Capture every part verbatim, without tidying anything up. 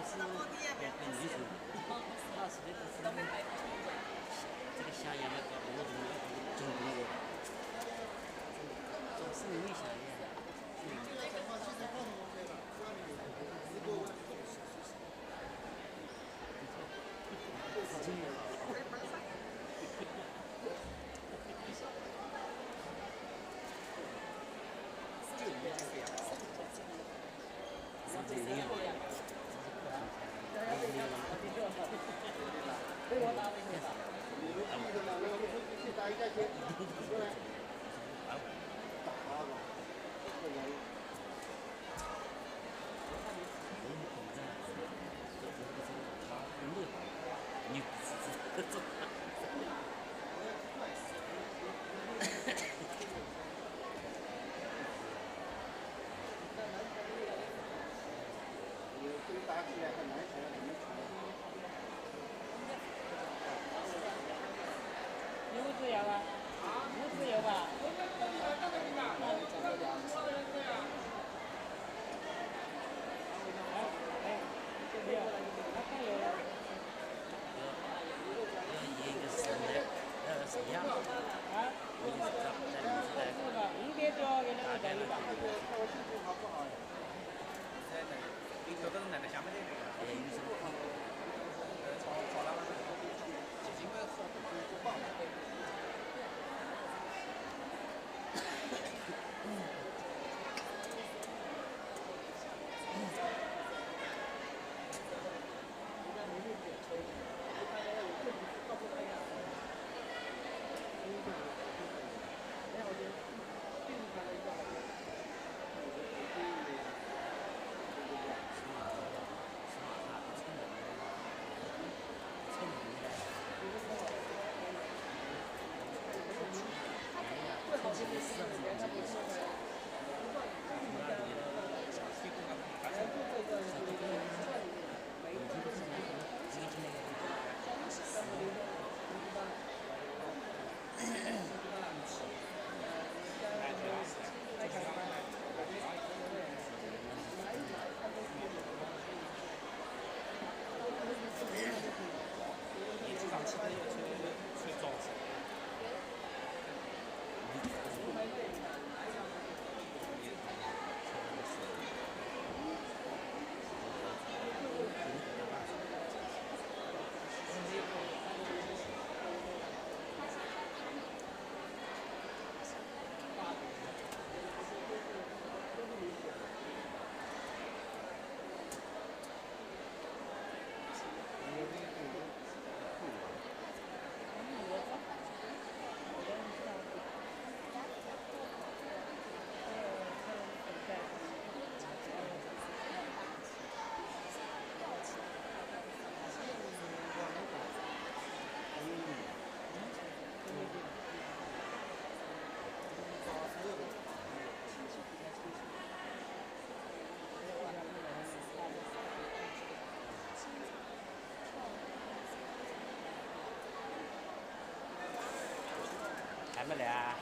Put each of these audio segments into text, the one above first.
是我跟女主，二十岁不是这个香烟的，我怎么中毒了？总是没想一下。有物资有吧？物资有吧？哎，哎，这边，他看有了。啊？ 五点钟给那个人吧。还没来啊？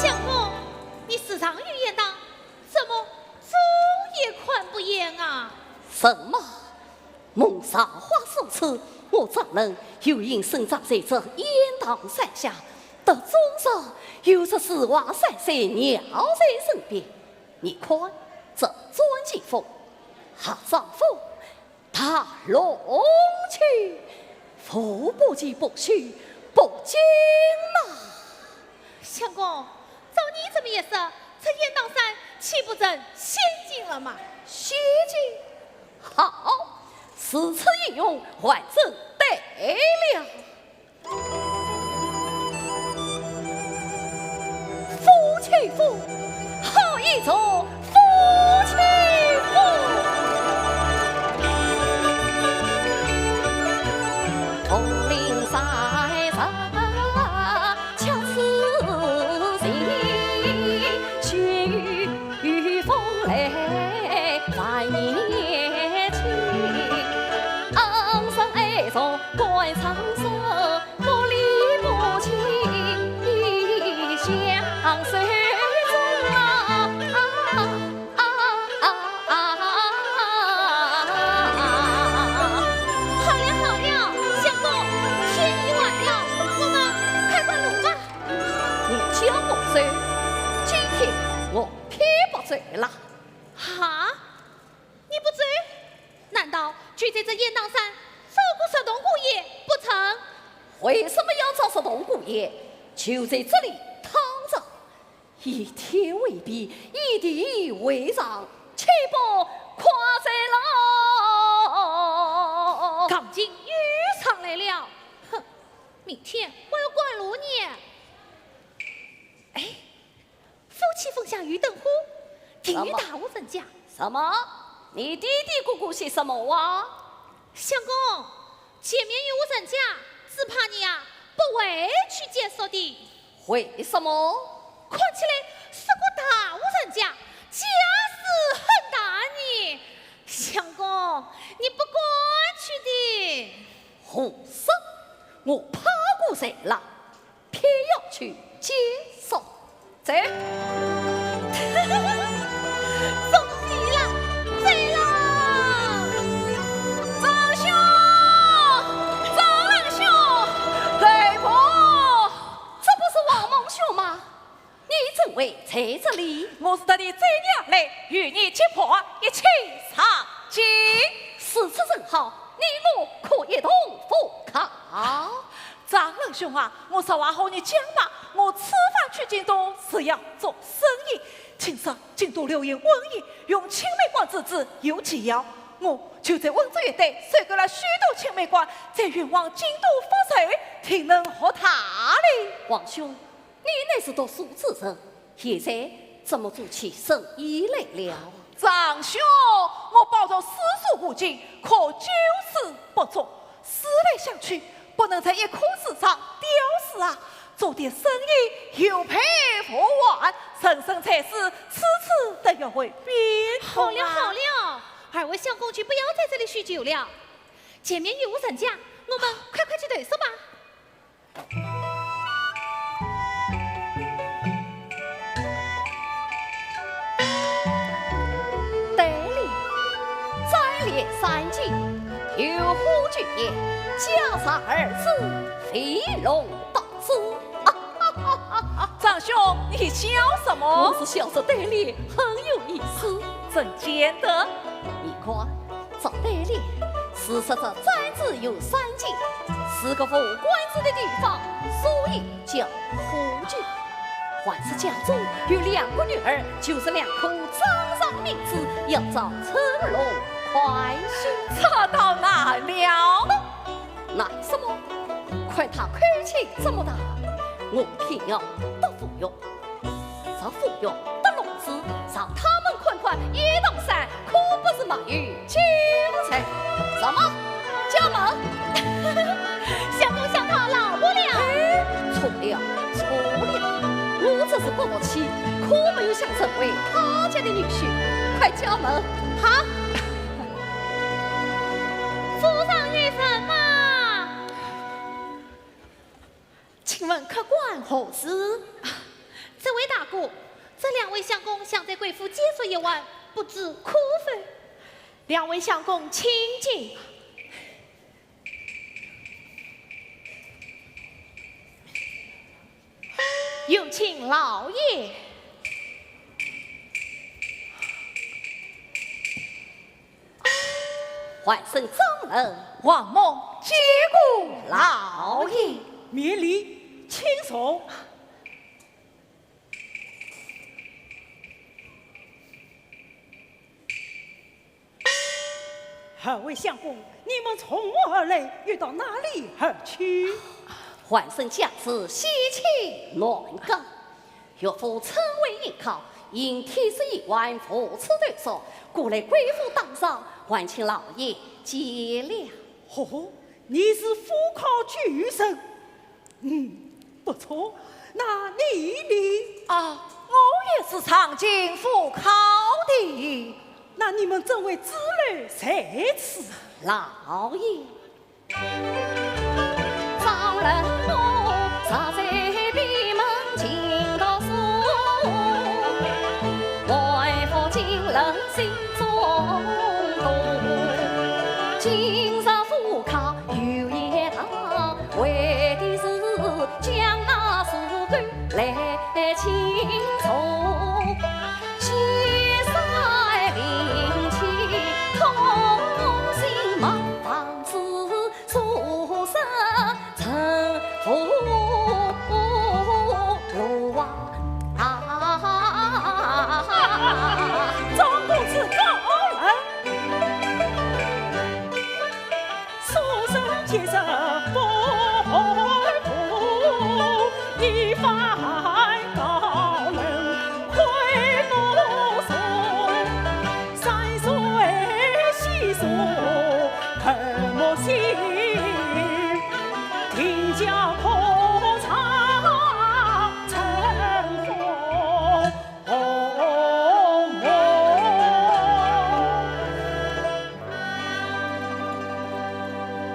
相公，你时常游雁荡，怎么总也看不厌啊？什么？蒙桃花所赐，我怎能游吟深藏在这雁荡山下，得终日有这四望山水鸟在身边。你看，这转经风，夏霜风，大龙去，无不其不虚不精嘛。相公，照你这么一说，这雁荡山岂不成仙境了吗？仙境？好，如此一用，还真对了。 夫妻夫，好一种夫妻夫。好了好了，相公，天已晚了，我们快赶路吧。你叫我走，今天我偏不走了。哈？ 你不走？难道就在这雁荡山找个石洞过夜不成？为什么要找石洞过夜？就在这里躺着，以天为被，以地为床，岂不快哉了？刚劲又上来了。哼，明天我要赶路呢。哎， 夫妻峰下有灯火，定有大户人家。什么？你嘀嘀咕咕些什么啊？相公，前面有户人家，只怕你呀，不会去见识的。为什么？看起来是个大户人家，家世很大呢。相公，你不敢去的。胡说，我怕过谁了？ 偏要去见识。走。走急了，走了。张兄，张郎兄，来吧。这不是王孟兄吗？你怎会在这里？我是特地追你而来，与你结伴一起上京。如此正好，你我可一同赴考。 张郎兄啊，我实话和你讲吧，我此番去京都是要做生意。听说京都流行婚姻，用青梅馆之主有奇效。我就在温州一带收购了许多青梅馆，再运往京都发售，定能发大哩。王兄，你乃是读书之人， 现在怎么做起生意来了？张兄，我饱读诗书五经，可九死不足。思来想去，不能在一棵树上吊死啊！做点生意有备无患，人生在世，处处得要为变通啊。好了好了，二位相公就不要在这里叙旧了。前面有户人家，我们快快去投宿吧。 对哩，再练三经，有话就言，家宅二字，飞龙到此。啊哈哈哈哈！长兄，你笑什么？我是笑这对联很有意思。怎见得？你看，这对联是说这展子有三间，是个无官子的地方，所以 叫虎踞。还是家中有两个女儿，就是两棵掌上明珠，要找乘龙快婿。这倒难了。难什么？看他口气这么大，我偏要得虎踞。这虎踞得龙子，让他们看看一道山 可不是没有精神。什么？家门？相公想讨老婆了？哎，错了，错了，我只是不服气，可没有想成为他家的女婿。快家门！好。府上有人吗？ 请问客官何事？啊，这位大哥，这两位相公想在贵府借宿一晚，不知可否？两位相公请进。有请老爷。 还请掌门。王母见过老爷。免礼，请坐。二位相公，你们从何而来，又到哪里而去？还请家主喜气难告。 岳父趁危而逃，因天色已晚，无处投宿，故来贵府打扰，还请老爷见谅。哦，你是府考举人？嗯，不错。那你呢？啊，我也是上京赴考的。那你们怎会支楼在此？老爷， 庄公子高人。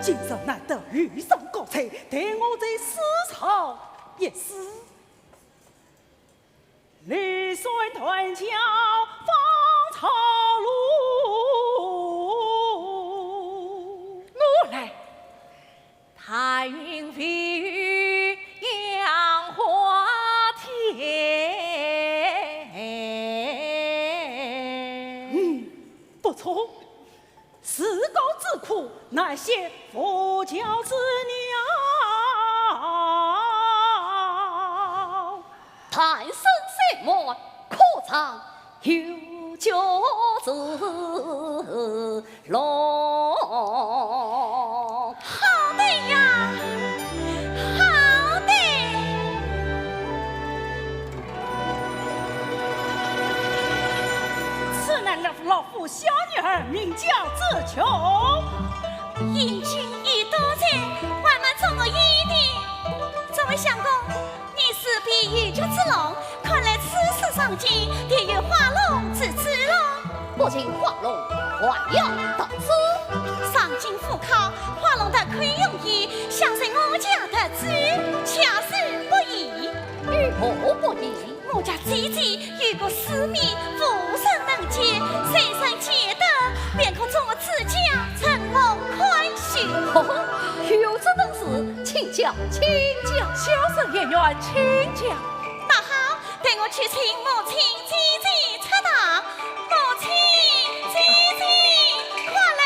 今日难得遇上高才，待我再试唱一试。我来。 嗯，不错。自高自苦，难写佛教之鸟。 好的呀，好的。此乃老，老夫小女儿，名叫紫琼。英俊又多才，万般中我一的。这位相公， 你是比游曲之龙，看来此次上京定有画龙之志咯。不仅画龙，还要得子。上京赴考，画龙得魁容矣，想在我家得子，恰是不易。有何不易？我家姐姐有个师妹，无人能及，谁曾见得，便可做我自家乘龙快请讲。小生也愿请讲。那好，待我去请母亲姐姐出堂。母亲姐姐，快来！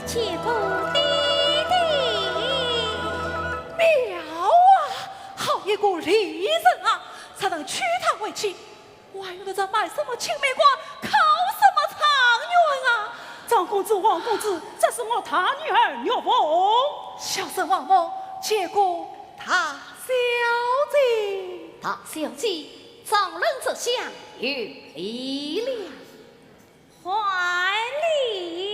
见过爹爹。妙啊，好一个丽人啊！才能娶她为妻， 还用得着卖什么青梅瓜，考什么状元啊？张公子、王公子，这是我大女儿玉凤。小生王母，见过大小姐。大小姐，张郎这厢有礼了。还礼。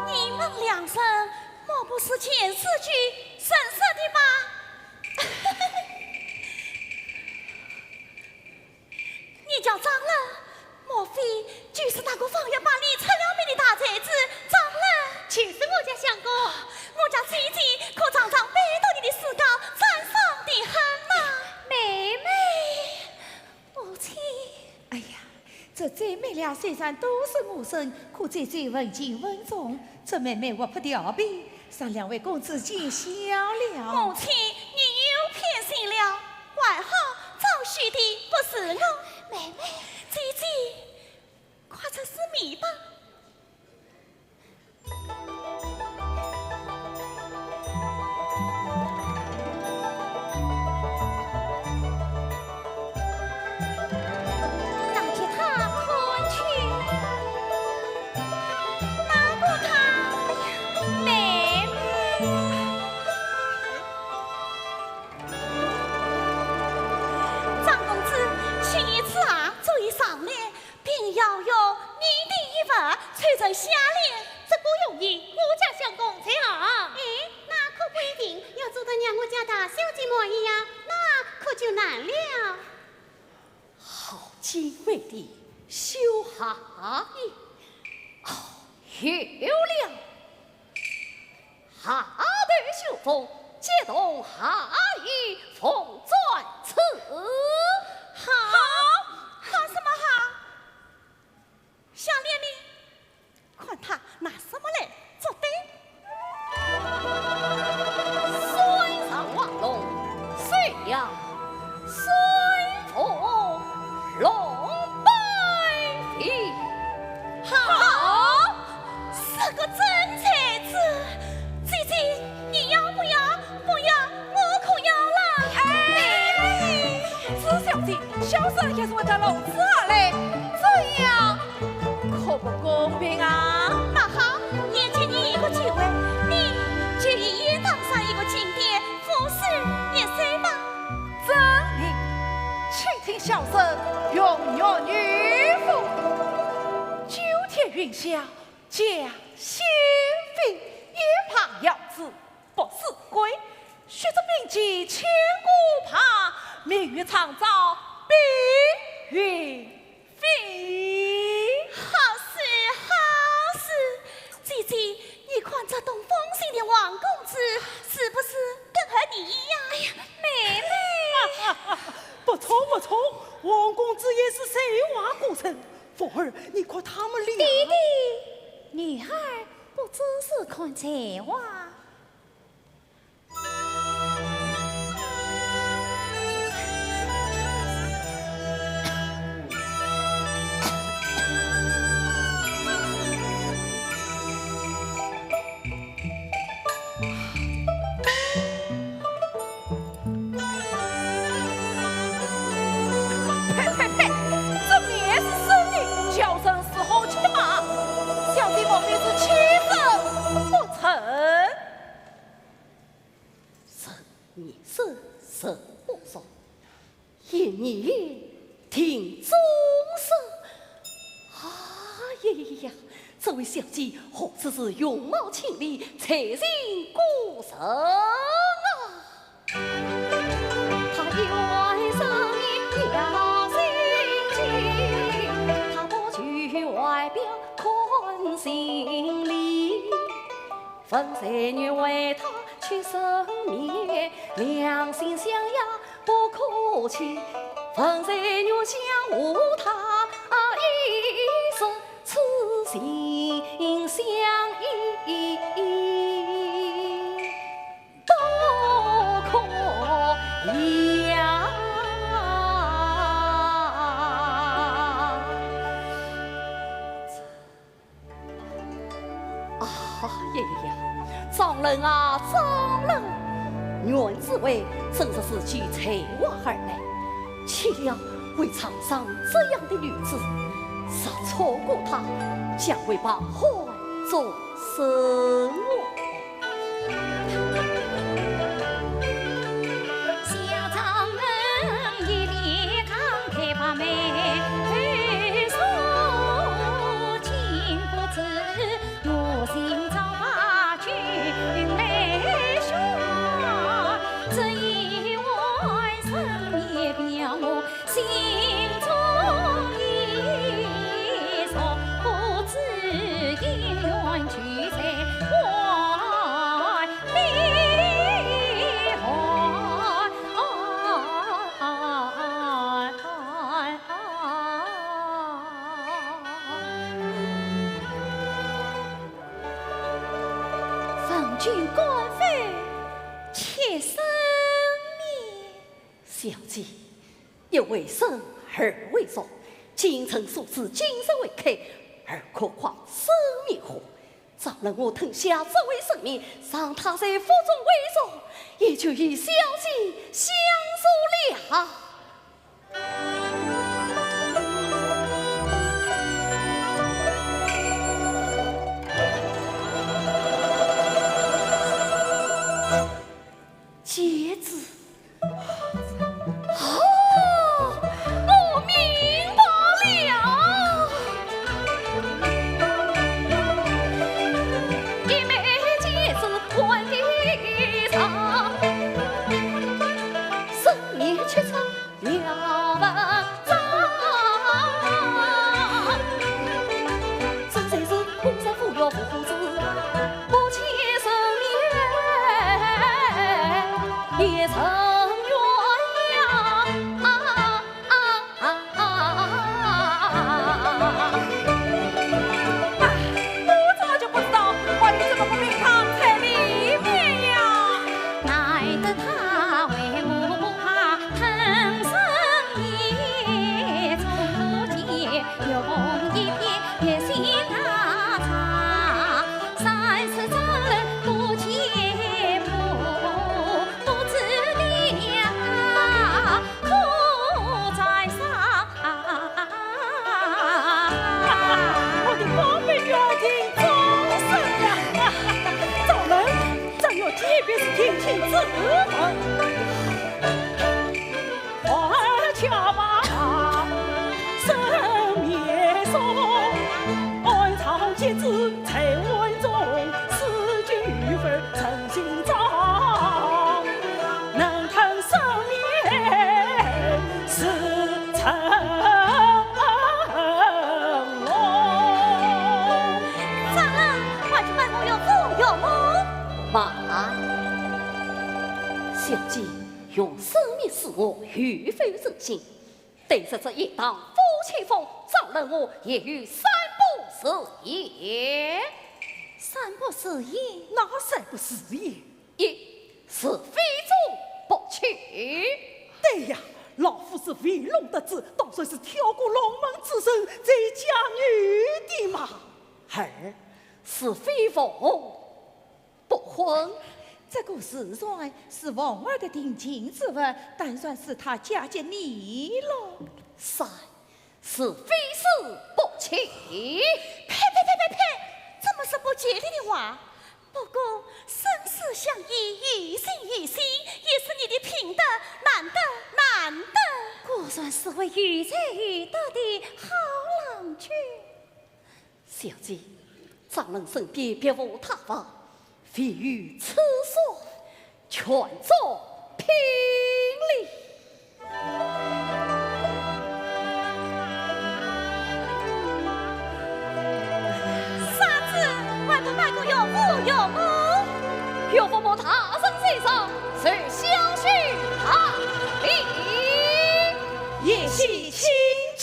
你们两人莫不是前世就认识的吧？你叫张郎，莫非就是那个方月把你出了名的大才子张郎？就是我家相公。我家姐姐可常常拜读你的诗稿，赞赏得很呐。妹妹。 母亲。哎呀，这姊妹俩虽然都是我生，可姐姐文静稳重，这妹妹活泼调皮，让两位公子见笑了。母亲，你又偏心了，还好找许的不是我。妹妹。姐姐，快出师面吧。 拿给她看去。拿给她。妹妹。张公子，请你此案注意上联， 并要用你的一文凑成下联。这个容易，我家相公在啊。哎，那可不一定，要做得让我家大小姐满意呀，那可就难了。好精美的绣鞋印。哦，有了。 夏豆绣凤，结桐下衣凤簪子。好，好什么好？下联呢？看他拿什么来作对。山上画龙，水呀 水凤龙摆飞。好，是个真才子。姐姐，你要不要？不要，我可要了。哎，紫小姐，小生也是为了龙子而来，这样 可不公平啊！那好，也给你一个机会，你就一人当上一个金殿，服侍一生吧。遵命，且听小生荣辱与否。九天云霄降仙妃，一派要旨 不死鬼，须知兵器千古怕，命运长照碧云飞。的王公子是不是跟儿你一样？哎呀，妹妹！不错不错，王公子也是才华过人，凤儿，你看他们俩。爹爹，女儿不只是看才华。 呸呸呸！这便是生的，叫声是好听的吗？小姐莫非是欺人不成？人言说，人话说， 一言定终身。哎呀呀呀，这位小姐何止是容貌清丽、才情过人啊！她有爱生命要心情，她不拘外表看心里。 问谁愿为她去生眠，两心相依不可欺。问谁愿想和她一生痴心相依不可言。 啊呀呀呀，张伦啊，张伦！原紫薇真是是其才华而来，岂料会撞上这样的女子，若错过她，将会抱憾终身哦。 问君敢否，妾身免。小姐，一为生，二为熟，京城数子，今日未开，而何况生面何？ 张伦我吞下这位生面，让她在府中为熟，也就与小姐相熟了。戒指。 哦，我明白了。一枚戒指换得上，生面却成了文章。这才是红色蜉蝣蜉蝣子。 不见人面也成鸳鸯。啊，啊，啊，啊，啊。啊，我怎么就不知道还有这么个名堂在里面呀？难得他为我把藤生也中间 我的宝贝女儿定终身了。张伦，这玉体便是定亲之物。 张伦，还是问我有福有梦。我有否真心？对着这一堂夫妻风，张冷我也有三不四言。三不四言？哪三不四言？一，是非中不取。对呀，老夫是未弄得子，倒算是跳过龙门之神，再嫁女的嘛。二，是非凤不婚。这个自然是凤儿的定情之物，但算是她嫁给你了。三，是非死不弃。呸呸呸呸呸！怎么说不吉利的话？不过生死相依，亦心亦心，也是你的品德，难得难得。果然是位有才有德的好郎君。小姐，张冷身边别无他法，唯有此算，全作聘礼。 啥子？还不卖个岳父岳母？岳父母大人在上，受小婿大礼。言戏亲情。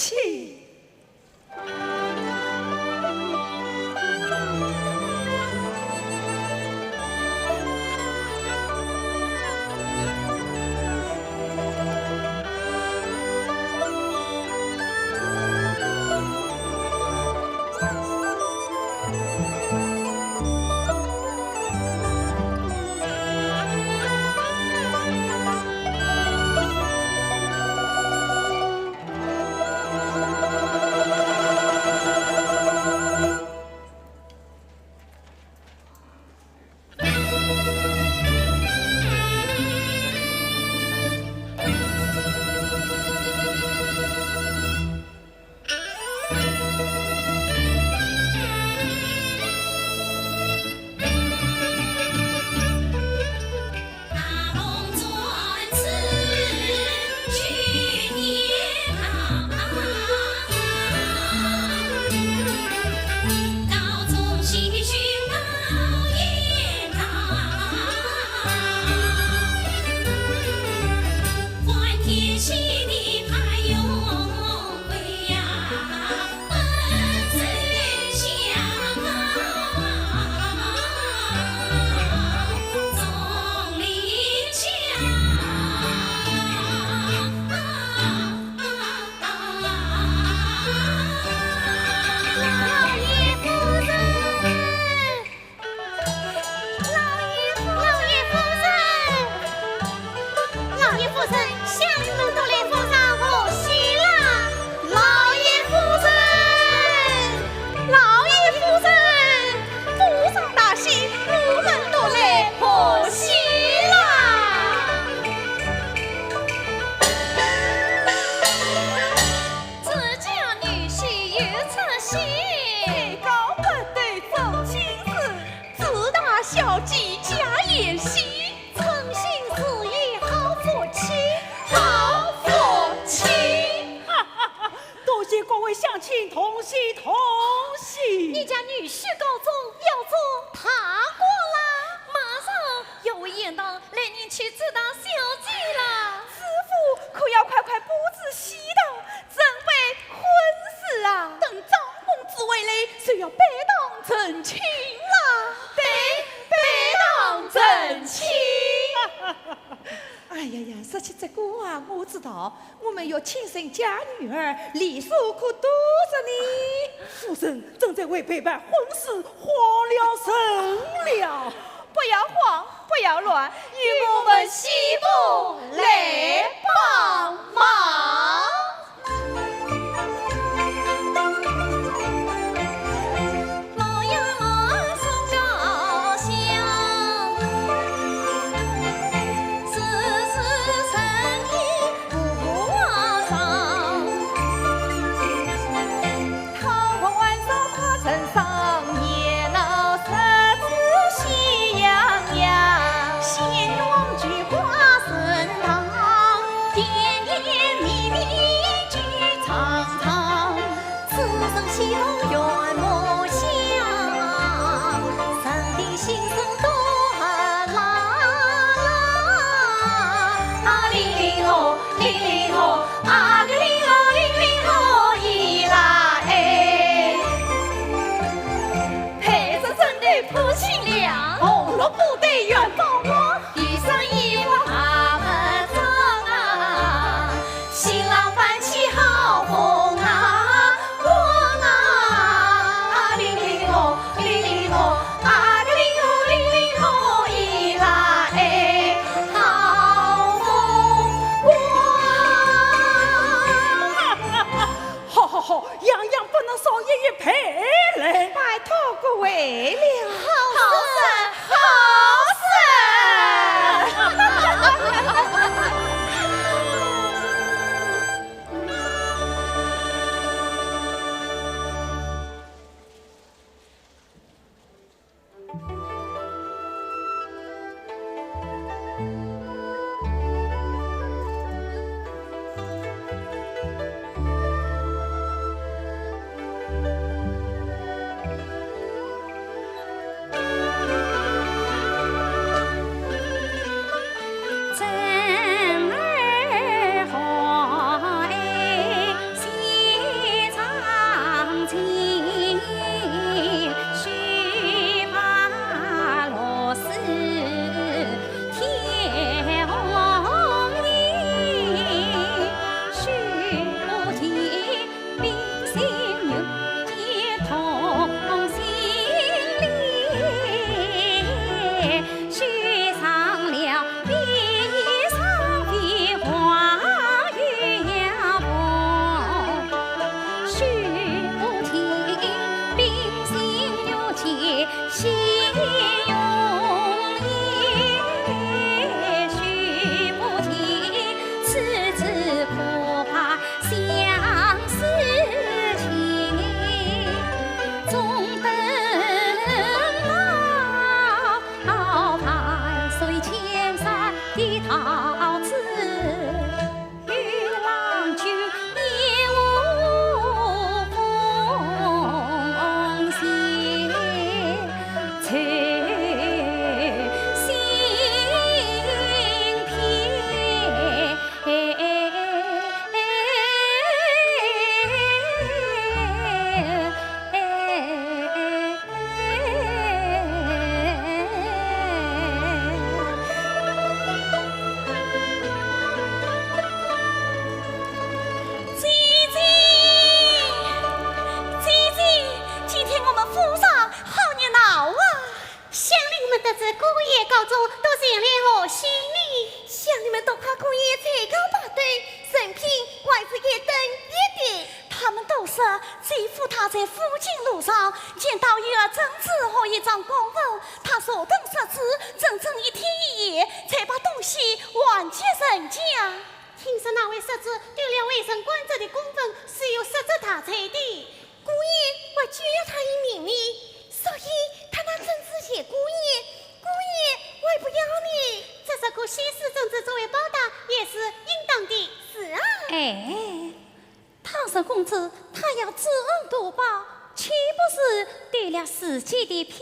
老爷夫人，老爷夫人，老爷夫人，乡邻们都来奉上贺喜啦！老爷夫人，老爷夫人，府上大喜，我们都来贺喜啦！ 自家女婿有出息，最高不斗做亲事，自大小姐家贤婿，诚心实意好夫妻，好夫妻。哈哈哈，多谢各位乡亲同喜同喜。你家女婿高中要做大官啦，马上要回雁荡来迎娶自大小姐啦。知府可要快快布置喜堂，准备婚事啊！等张公子回来，就要拜堂成亲啦。对，拜堂成亲。哎呀呀，说起这个啊，我知道，我们要请人家女儿，礼数可多着呢。夫人正在为备办婚事慌了神了。 不要慌，不要乱，有我们喜婆来帮忙。哎，好事，好事。姐姐，姐姐，今天我们府上好热闹啊！想你们得知姑爷高中都前来贺喜呢。想你们多夸姑爷才高八斗，人品还是一等一的。他们都说，姐夫他在府京路上见到一盒珍珠和一张公文，他坐等识字，整整一天一夜，才把东西还给人家。听说那位识字丢了未曾关照的公文，是有识字大罪的。姑爷还救了他一命呢，所以他那珍珠给姑爷，姑爷还不要呢。这是个稀世珍珠作为报答，也是应当的。是啊。哎，倘若公子他要知恩图报，岂不是丢了自己的品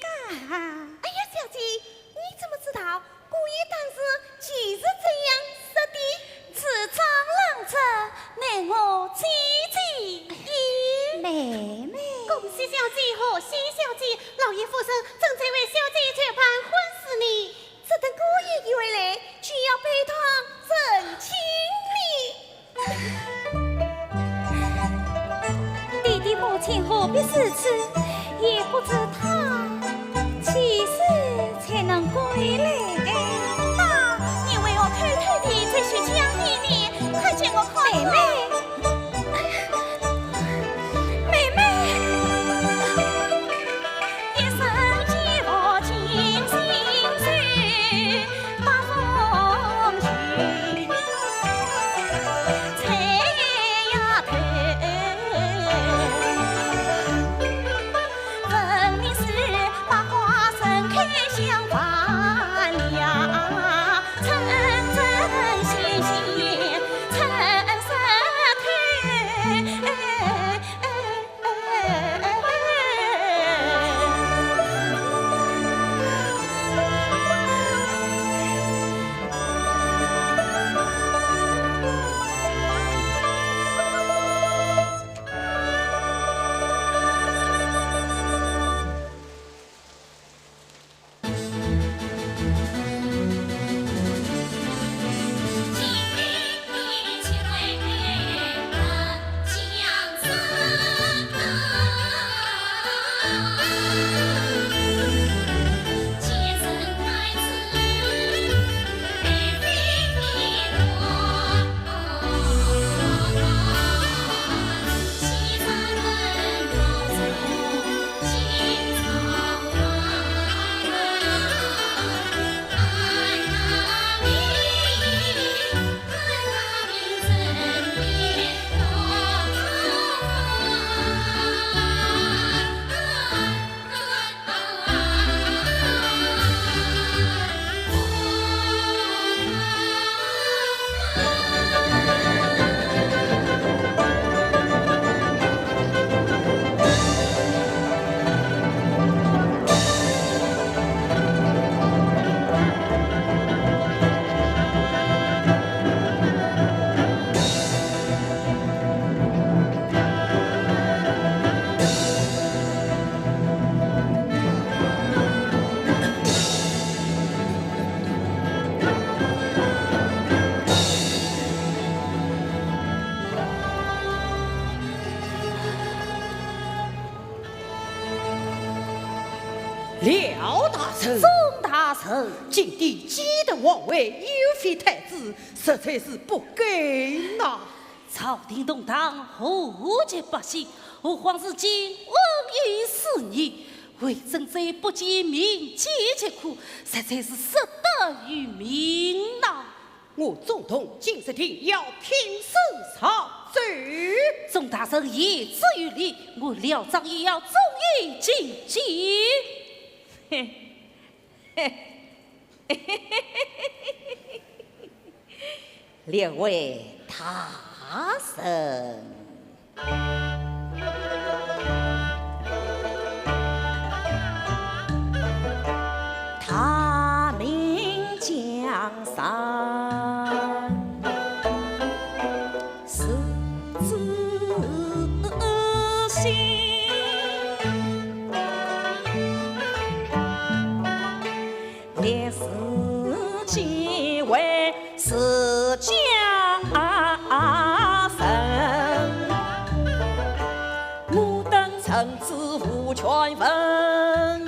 格？哎呀，小姐，你怎么知道？姑爷当时就是这样说的。此状人者，乃我姐姐也。妹妹。恭喜小姐，贺喜小姐，老爷夫人正在为小姐筹办婚事呢。这等姑爷一回来，就要拜堂成亲了。 爹爹母亲何必如此？也不知他几时才能归来。那你为何偷偷地在这厢里呢？快叫我看看。妹妹，妹妹。廖大人，宗大人，今天既得皇位，又废太子，实在是不该呐。朝廷动荡，祸及百姓，何况是今恩义事业，为政者不见明，见其苦，实在是失德于民呐。 我宗同今日定要挺身上奏。宗大人言之有理，我廖彰也要忠言进谏。列位大人。 大明江山，世子心。历史机会 是江山，我等臣子无权分，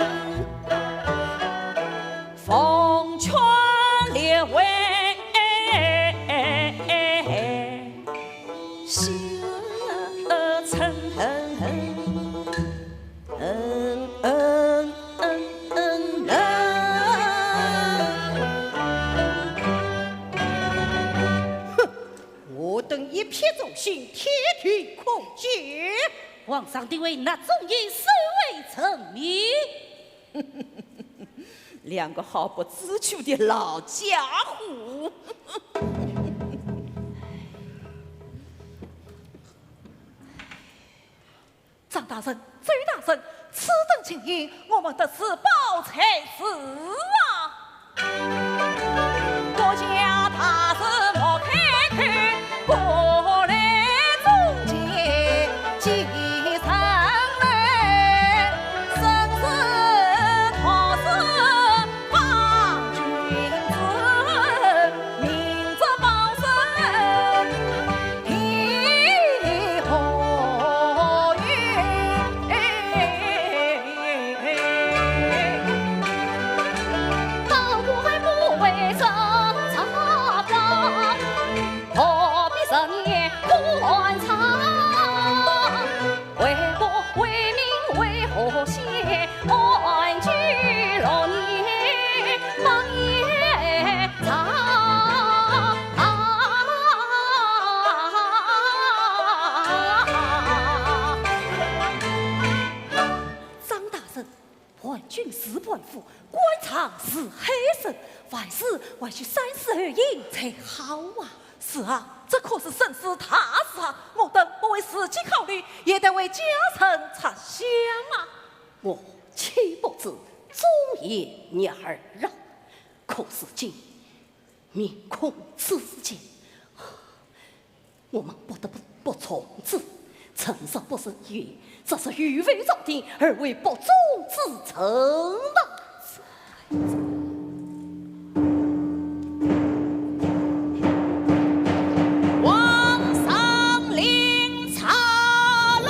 奉劝列位小臣。 嗯嗯嗯嗯嗯。哼，我等一片忠心，天地空间。皇上定会拿忠言收为臣民。两个毫不知趣的老家伙。 张大人，周大人，此等情形，我们得自保才是啊。国家大事莫开口，国内忠奸几成来，生死大事 方君子，明哲保身，天下有。高官不为政察官，何必人言断肠？ 为国为民为和谐，安居乐业望也长。张大人，叛军是叛府，官场是黑社，万事还需三思而行才好啊。 是啊，这可是生死大事啊！我等不为自己考虑，也得为家臣着想啊！我岂不知忠言逆耳啊！可是今明空之间，我们不得不，不从之。臣若不从，这是有违朝廷而为不忠之臣啊！ 王上领茶喽！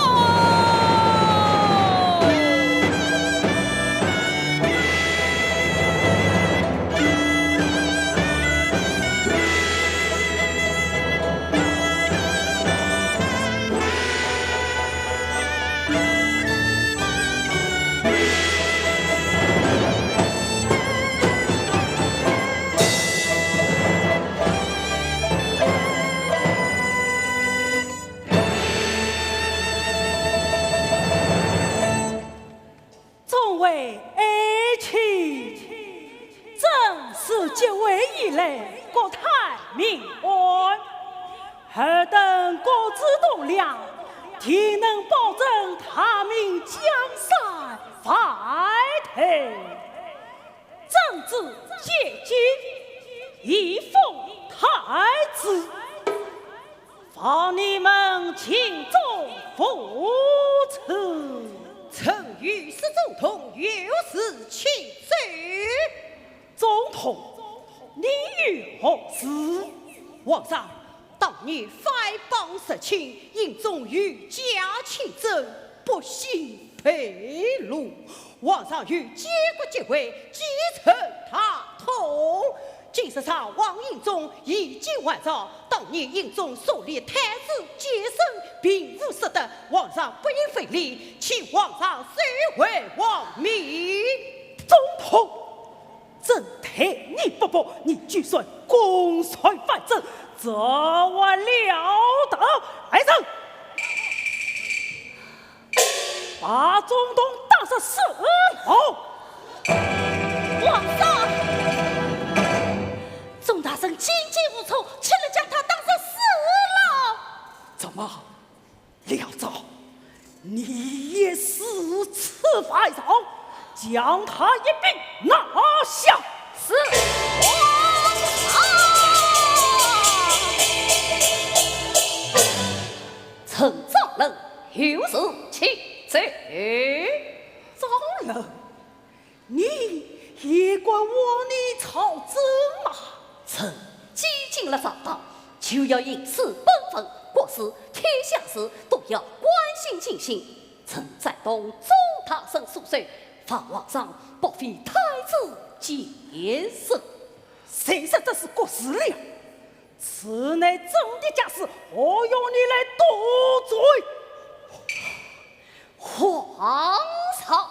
众位爱卿，朕自即位以来，国泰民安，尔等各自栋梁，定能保证大明江山万代。朕旨既尽，已封太子， 望你们尽忠服从。臣有失宗同，有事启奏。宗同，你有何事？皇上，当年藩邦入侵，英宗御驾亲征，不幸被擒。皇上与监国结会，奸臣大通。今日上皇印琮已经完造，当年印琮所立太子奸臣，并无失德，皇上不应非礼，请皇上收回皇命。总统，朕待你不薄，你居然公然反朕，这还了得？来人！ 把总统打入死牢。皇上，众大臣紧急无措，岂能将他打入死牢？怎么，廖昭，你也如此犯上？将他一并拿下。是，皇上。 臣赵冷有事启奏。赵冷，你也敢妄议朝政吗？臣既进了朝堂，就要行使本分，国事天下事都要关心尽心。臣赞同众大臣所说，望皇上不废太子奸臣。谁说这是国事了？ 此乃朕的家事，何用你来多嘴？皇上。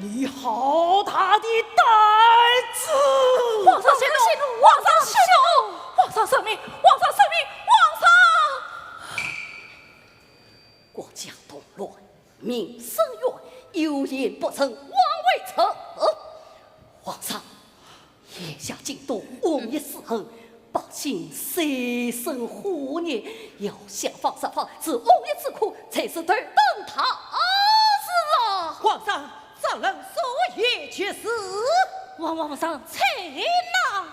你好大的胆子！皇上息怒，皇上息怒，皇上圣明，皇上圣明，皇上！国家动乱，民生冤，有言不成，枉为臣。皇上， 眼下京都瘟疫四伏，百姓水深火热，要想方设法治瘟疫之苦，才是头等大事啊！皇上，赵冷所言极是。皇皇上，请呐！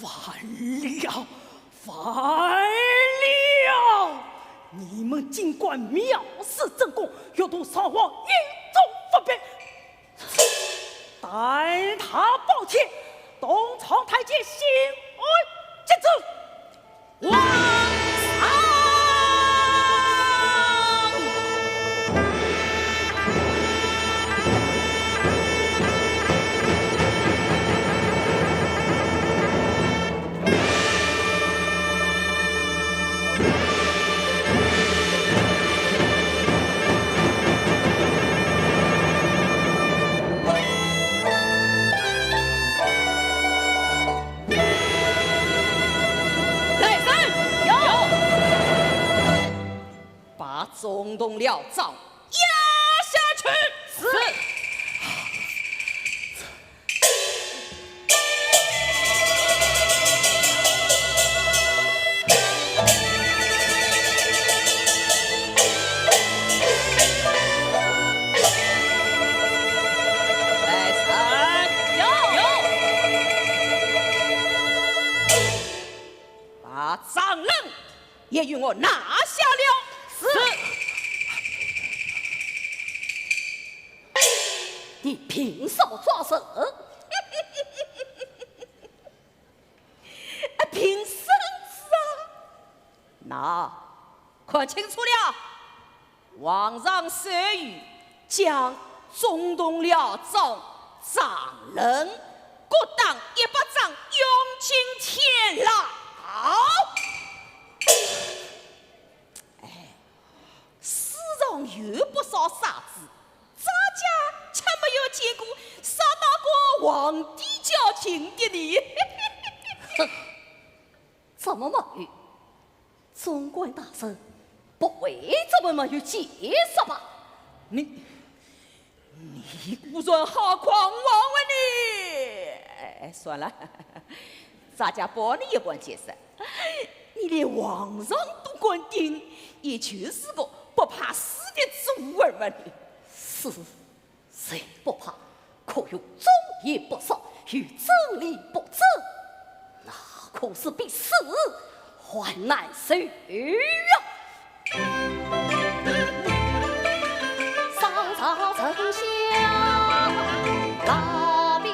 完了，完了！你们竟敢藐视朕，欲图上皇印琮不平！ 弹塔暴帖，东床太监辛安接旨。皇上。把总统廖昭押下去。是。把张冷 也与我拿下了。是。你凭什么抓人？啊，凭圣旨啊！那，看清楚了。 皇上授意将总统廖昭、张冷各打一百掌，永进天牢。哎，世上有不少杀子，咱家却没有见过杀到过皇帝家去的呢。哼！什么没有？总管大人不会这么没有见识吧？你，你果然好狂妄啊你！哎，算了，咱家拨你一官见识，你连皇上都敢顶，也就是个不怕死的猪儿嘛你。是，谁不怕？可有忠言不实，与真理不争，那可是比死还难受呀！上朝丞相大比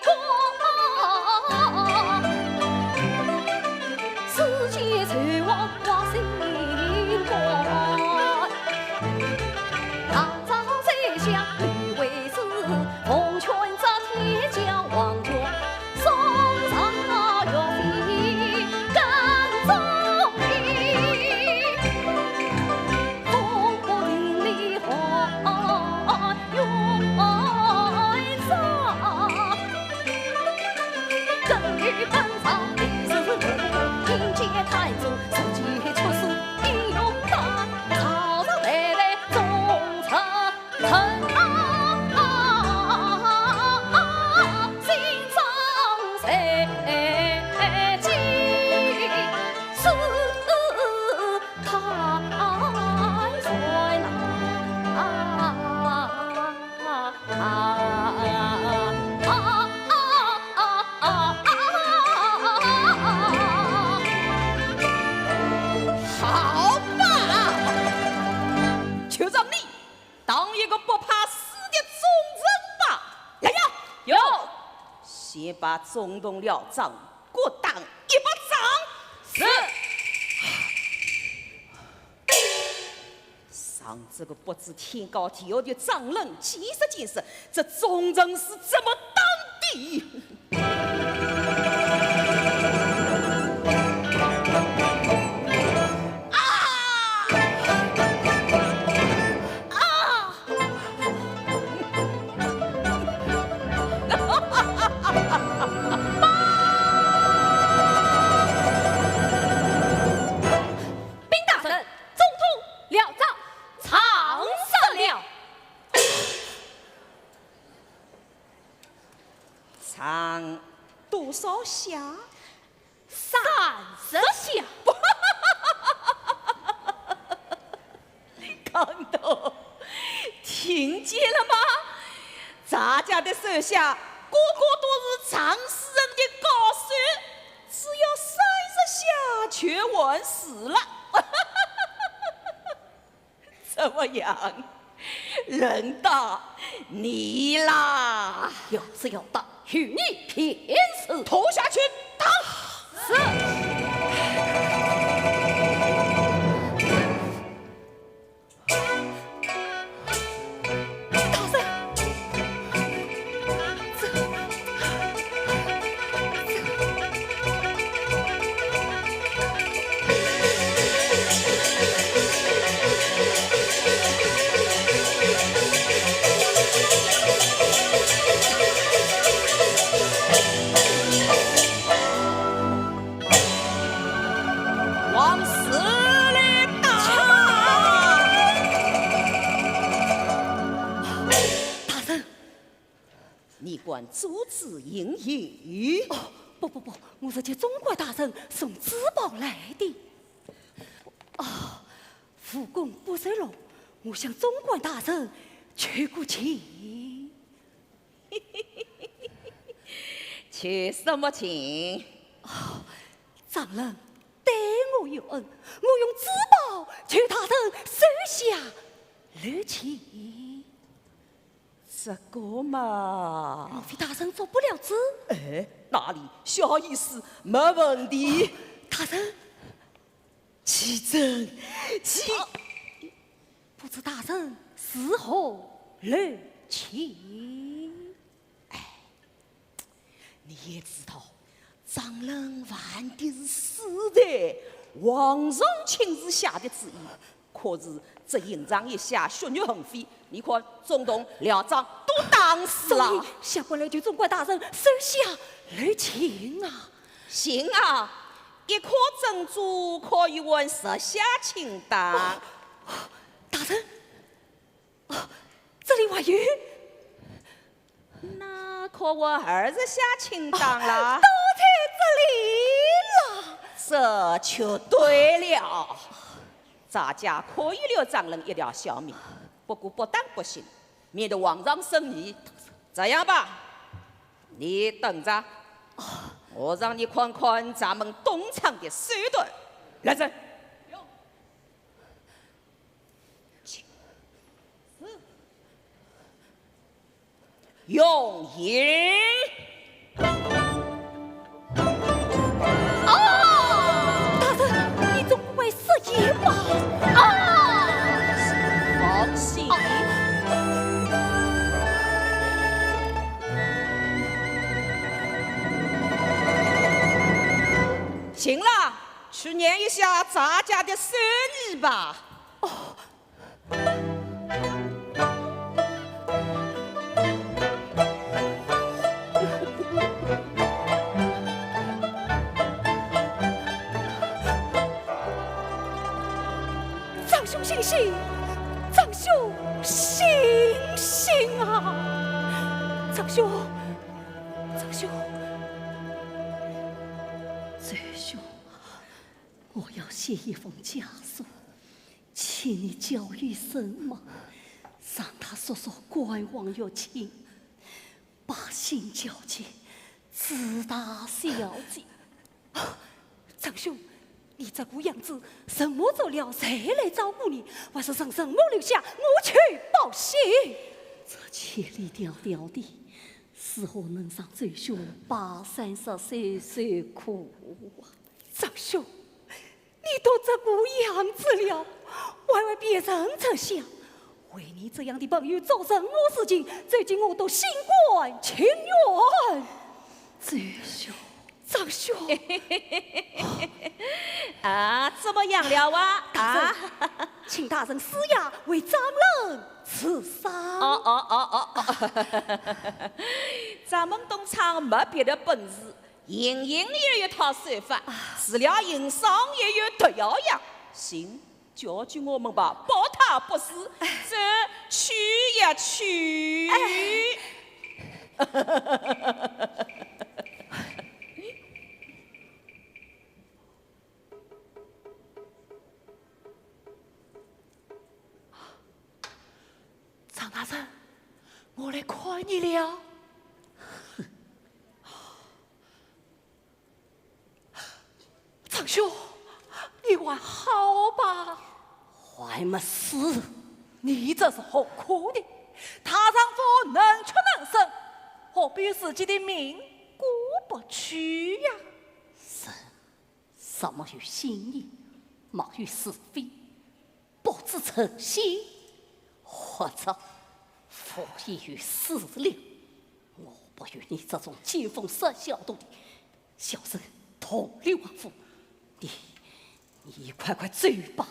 官，世间谁王我心肝。大朝宰相刘备是奉劝这天将黄权 送上岳飞跟踪的，风波顶里红云上。跟与跟上的是我，引介太祖，手起出世英雄胆，曹操代代忠臣 臣啊，心中在记，是太岁呐。好吧，就让你 当一个不怕死的忠臣吧。来呀！有。先把总统廖璋各打一百掌。是。让这个不知天高地厚的张冷见识见识，这忠臣是怎么当的。 啊！啊！禀大人，总统廖璋长寿了。 长多少下？三十下。看到，听见了吗？咱家的手下个个都是长寿人的高手，只要三十下就完事了。 怎么样？轮到你啦！要是要打，与你便是。拖下去打！是。大人， 往死里打！大人， 你敢阻止行刑？哦，不不不，我是替总管大人送珠宝来的。哦，无功不受禄，我向总管大人求个情。求什么情？哦，张冷对我有恩，我用珠宝求大人收下留情。 这个嘛，莫非大人做不了主？哎，哪里，小意思，没问题。大人，启奏，启，啊，不知大人是何留情？哎， 你也知道，张冷犯的是死罪，皇上亲自下的旨意，可是这刑场一下血肉横飞，你看，总统廖璋都打死了。所以下官来求总管大人收下留情啊。行啊，一颗珍珠可以换十下亲当。大人，哦，这里还有？那可换二十下亲当啦。都在这里了。这就对了。 咱家可以留张仁一条小命，不过不打不行，免得皇上生疑。这样吧，你等着，我让你看看咱们东厂的手段。来人！ 用刑。啊！大人，你总不会食言吧？啊！放心。行了，去验一下咱家的手艺吧。哦， 张兄醒醒，张兄醒醒啊！张兄，张兄，周兄，我要写一封家书， 请你叫一声嘛，让他速速赶往乐清，把心交给自大小姐。张兄，你这个样子，什么做了，谁来照顾你？还是让我留下，我去报信。这千里迢迢的，如何能让周兄跋山涉水受苦啊？张兄， 你都这个样子了，还为别人着想，为你这样的朋友做任何事情，最近我都心甘情愿。周兄，张兄，啊，怎么样了啊？大人，啊？请大人赦呀，为张仁治伤。哦哦哦哦哦，咱们东厂没别的本事， 行刑也有一套手法，除了行伤也有毒药呀。行，交给我们吧，不打不死，这去呀去。张大人，我来看你了。 张兄，你还好吧？还没死。你这是何苦呢？大丈夫能屈能伸，何必自己的命过不去呀？人若没有信念，没有是非， 不知诚信，或者无异于事了。我不与你这种见风使舵的小人同流合污。你，你快快走吧。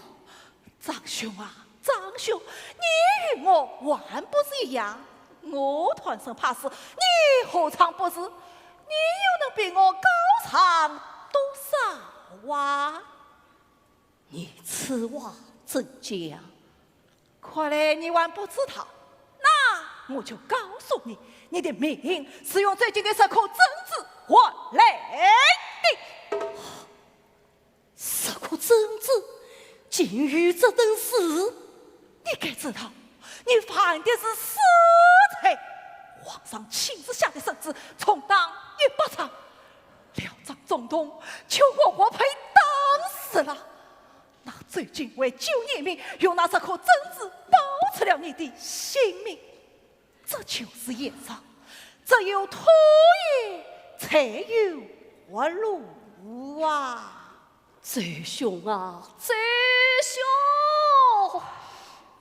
张兄啊，张兄，你与我还不是一样？我贪生怕死，你何尝不是？你又能比我高尚多少啊？ 你此话怎讲？看来你还不知道，那我就告诉你，你的命是用最近的十颗珍珠换来的。十颗珍珠，竟有这等事？ 你该知道，你犯的是私罪。皇上亲自下的圣旨，重打一百杖，两桩总统就活活被打死了。那最近为救你命，用那十颗珍珠保出了你的性命。这就是现状，只有拖延，才有活路啊！ 周兄啊，周兄，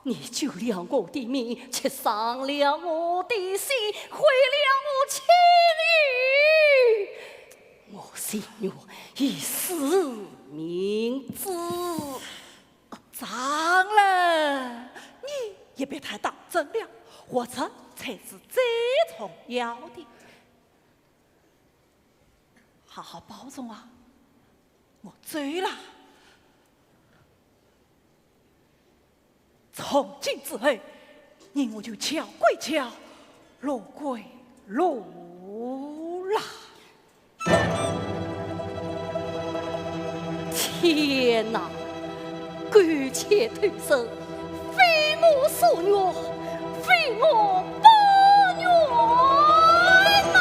你救了我的命，却伤了我的心，毁了我千里。我情愿以死明志。张仁，你也别太当真了，活着才是最重要的。 好好保重啊。我走了。从今之后，你我就桥归桥，路归路啦。天哪，苟且偷生，非我所愿，非我不愿呐！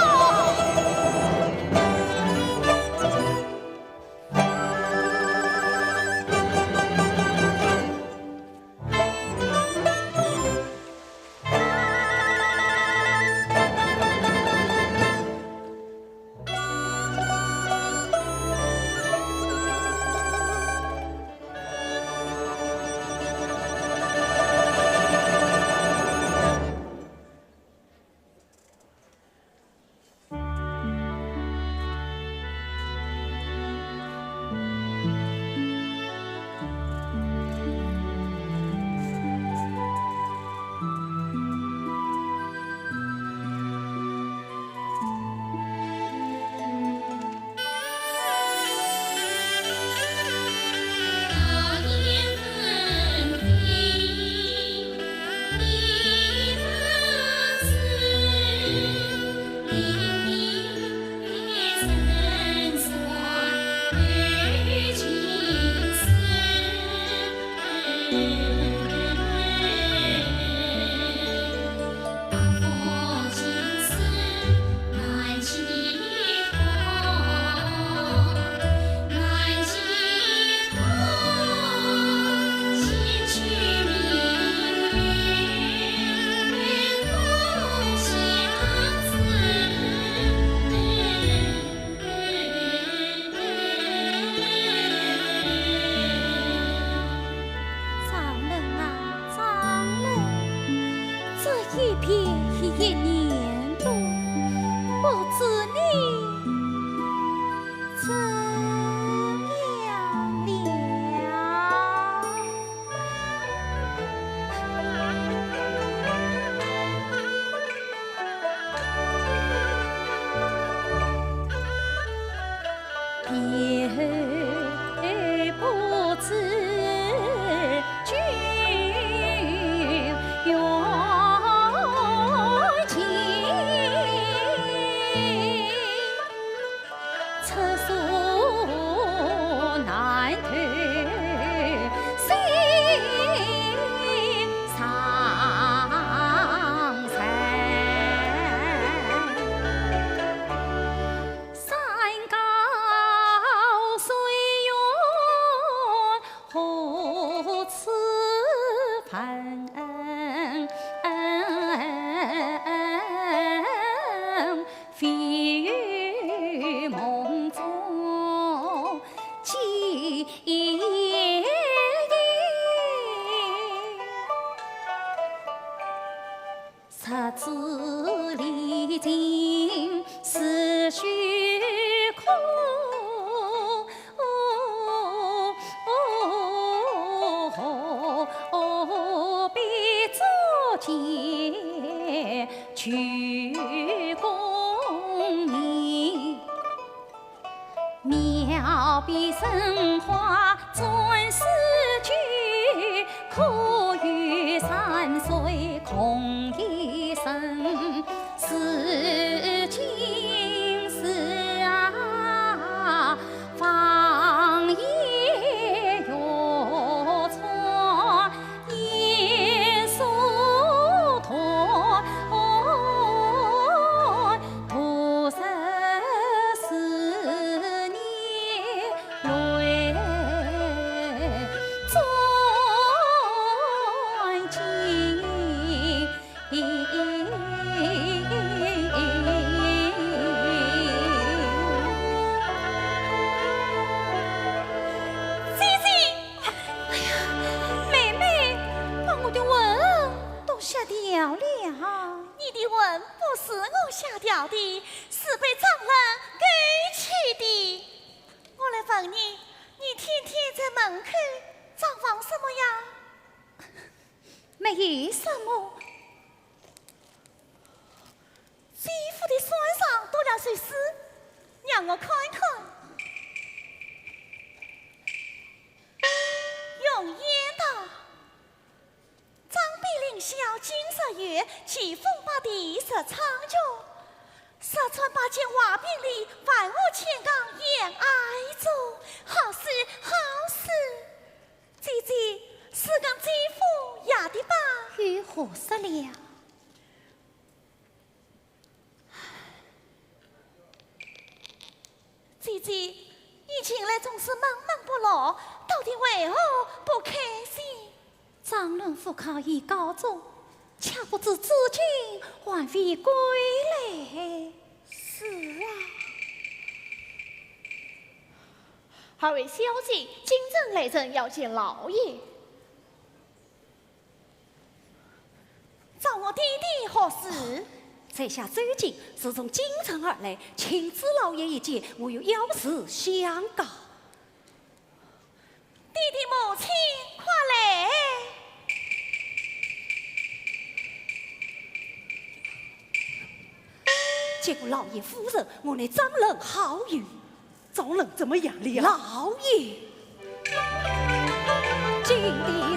张冷啊，张冷，这一别已一年多，不知你怎样了？ 姐姐，哎呀，妹妹，把我的魂都吓掉了。你的魂不是我吓掉的，是被张冷勾去的。我来问你，你天天在门口张望什么呀？没什么。 姐夫的衫上多了些丝，让我看看。疾风八地日苍穹，十川八千华坪里，万物千港演哀中，好诗好诗。姐姐，是跟姐夫夜的吧？又何事了？ 姐姐，你近来总是闷闷不乐，到底为何不开心？张伦赴考已告终，却不知至今还未归来。是啊。二位小姐，京城来人要见老爷。 找我爹爹何事？在下周进是从京城而来，请知老爷一见，我有要事相告。爹爹母亲，快来！见过老爷夫人，我乃张伦好友。 张伦怎么样了？老爷。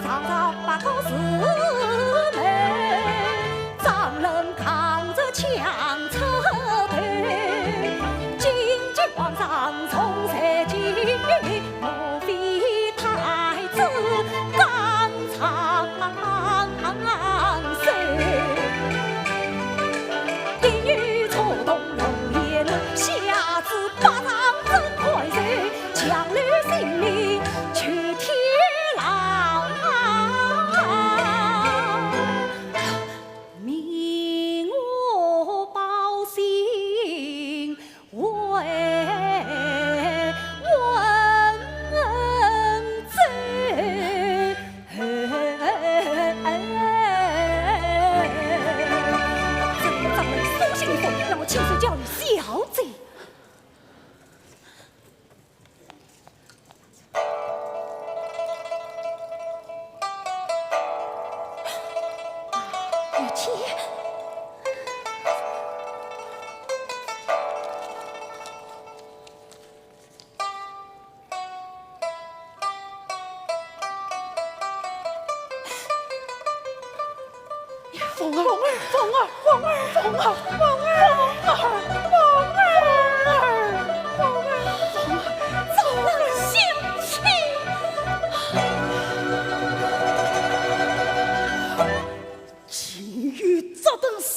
张伦，苏醒一会，让我亲自教育小姐。 凤儿，凤儿，凤儿，凤儿，凤儿，凤儿，走了，小姐。竟有这等事，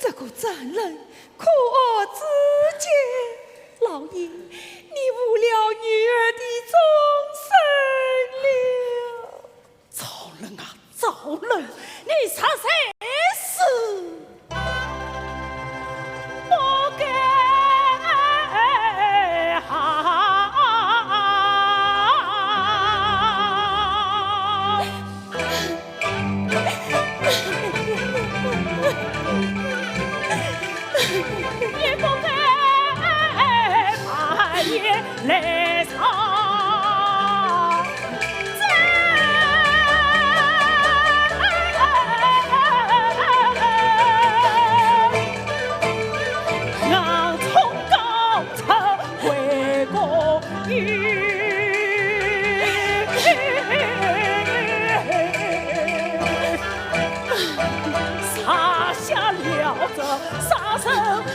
这个张伦可恶至极。老爷，你误了女儿的终身了。 张伦啊，张伦，你实在是不该好。也不该半夜 来上阵。我从高处回过头，撒下了这杀身火。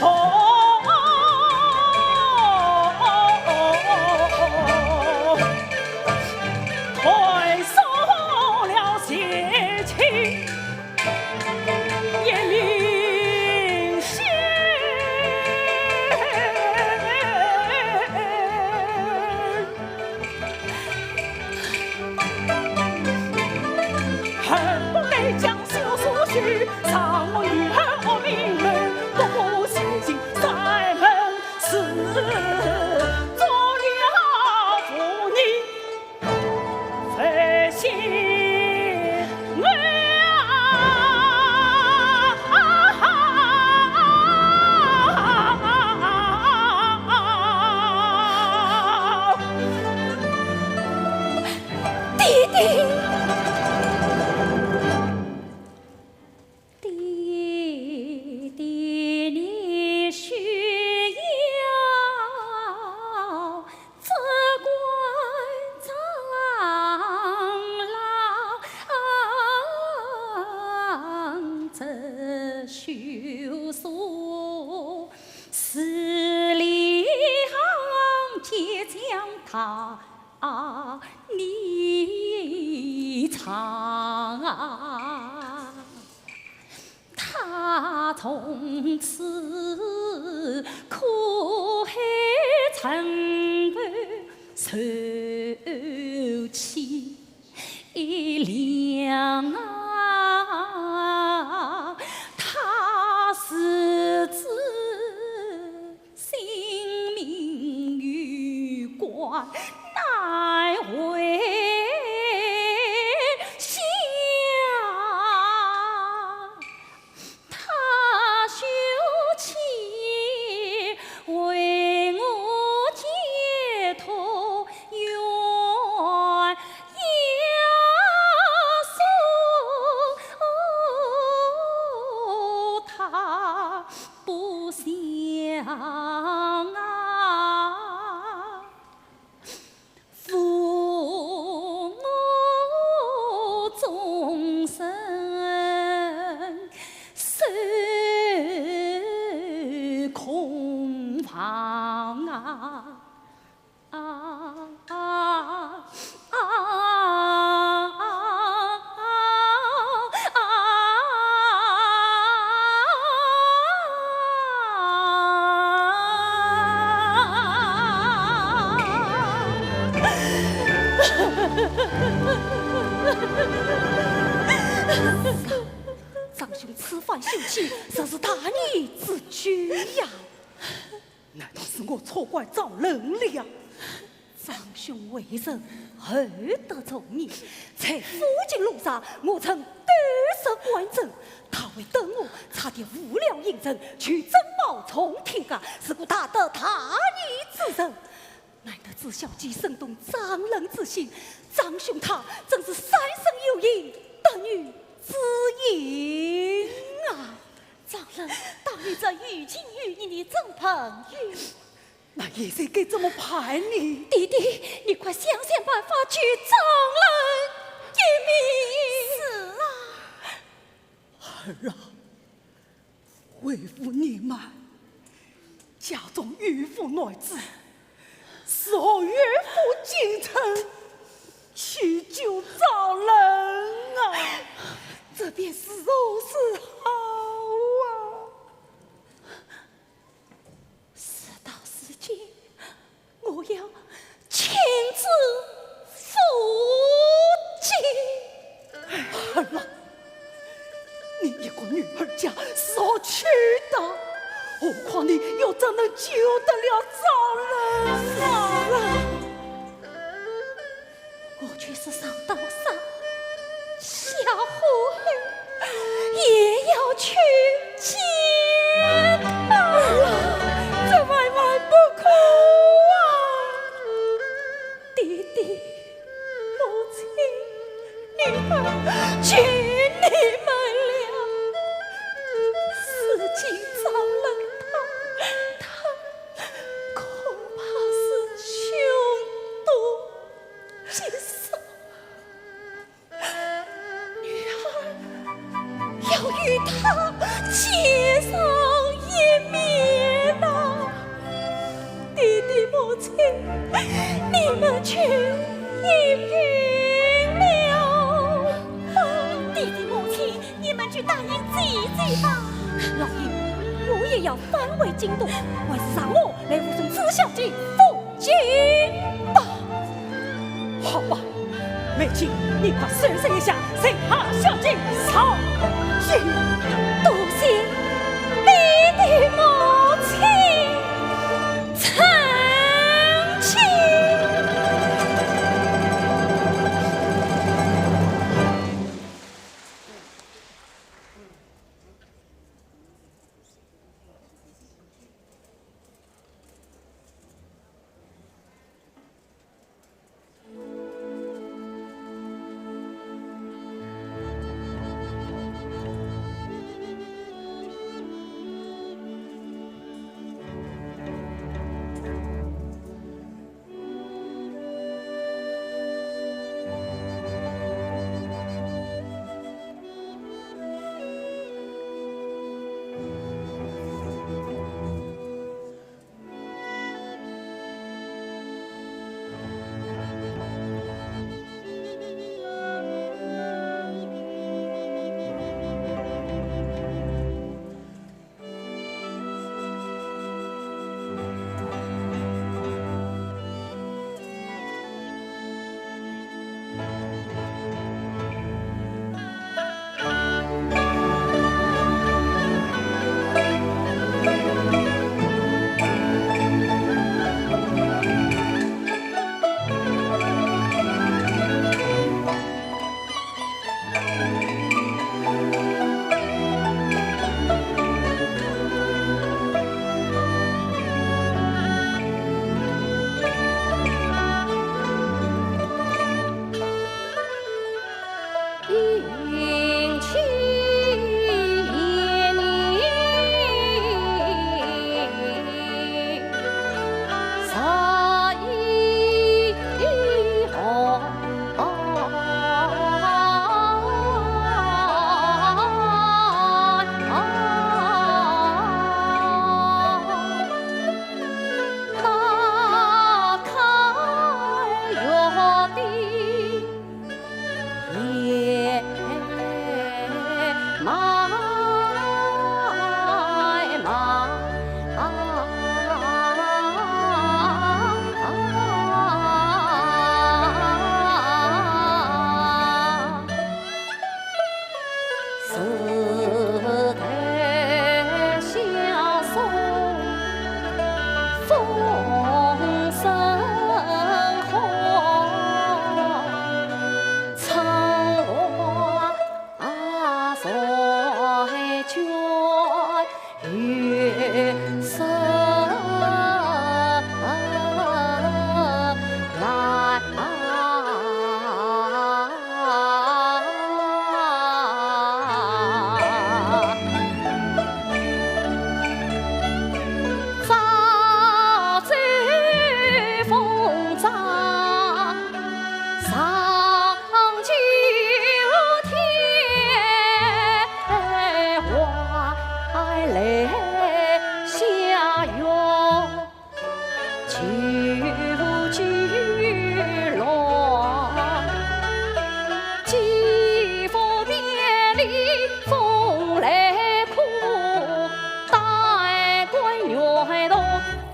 断送了前程一命心。 恨不该将休书去，让我女儿活命人，不过写信上门是做了父女分心啊。爹爹，爹爹，你休要啊，你唱啊，他从此苦海沉浮受气凉啊，他自知 性命有关，难回乡。他休妻为我解脱冤，要送他 不想啊，负我终身守空房啊。 啊，啊，啊，啊，啊，啊。张兄此番休妻，实是大义之举呀。 难道是我错怪张伦了呀？张兄为人厚德重义，在赴京路上，我曾对视观阵，他为等我，差点误了行程，去珍宝冲天价，是个大德大义之人。难得知小姐深懂张伦之心，张兄他真是三生有幸，得女之幸啊！ 张伦，大义这于情于义，你怎么办呢？那现在该怎么办呢？弟弟，你快想想办法救张伦一命。是啊。儿啊，为父年迈，家中有负难支， 若有负京城，去救张伦啊，这便是如何是好啊？事到如今，我要亲自赴京。儿啊， 你一个女儿家是何去的？何况你又怎能救得了张伦啊？我就是上刀山下火海，也要去见儿啊！这万万不可啊！弟弟， 母亲，你们，求你们了。如今张伦他，他恐怕是穷途极少。女儿 要与他见上一面呐。弟弟母亲，你们去应允了吧。弟弟母亲，你们去答应姐姐吧。老爷，我也要返回京都，还是让我来护送紫小姐赴 京吧。好吧，美金，你快收拾一下，随夏小姐上京。多谢爹爹母亲成亲。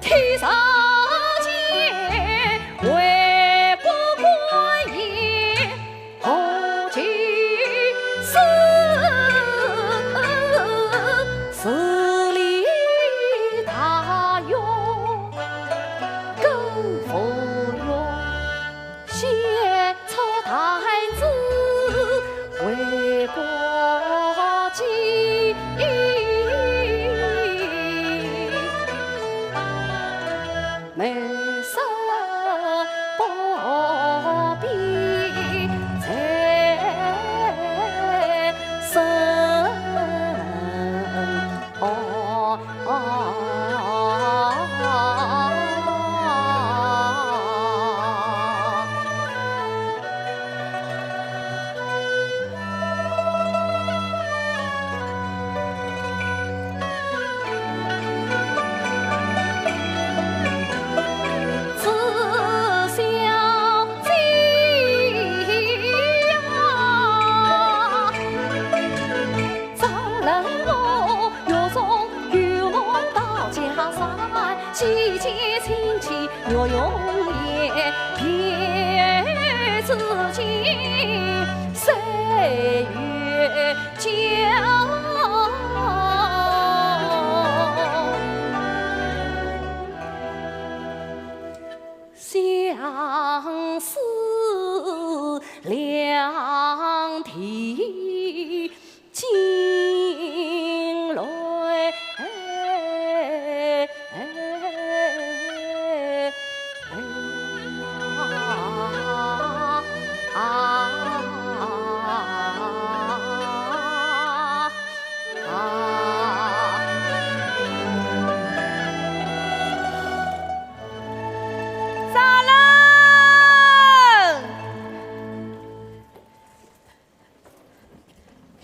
披上前，为国观演何其事。十里大运更赴约，献出太子为国计。 梅花不必再生哦。 相思两地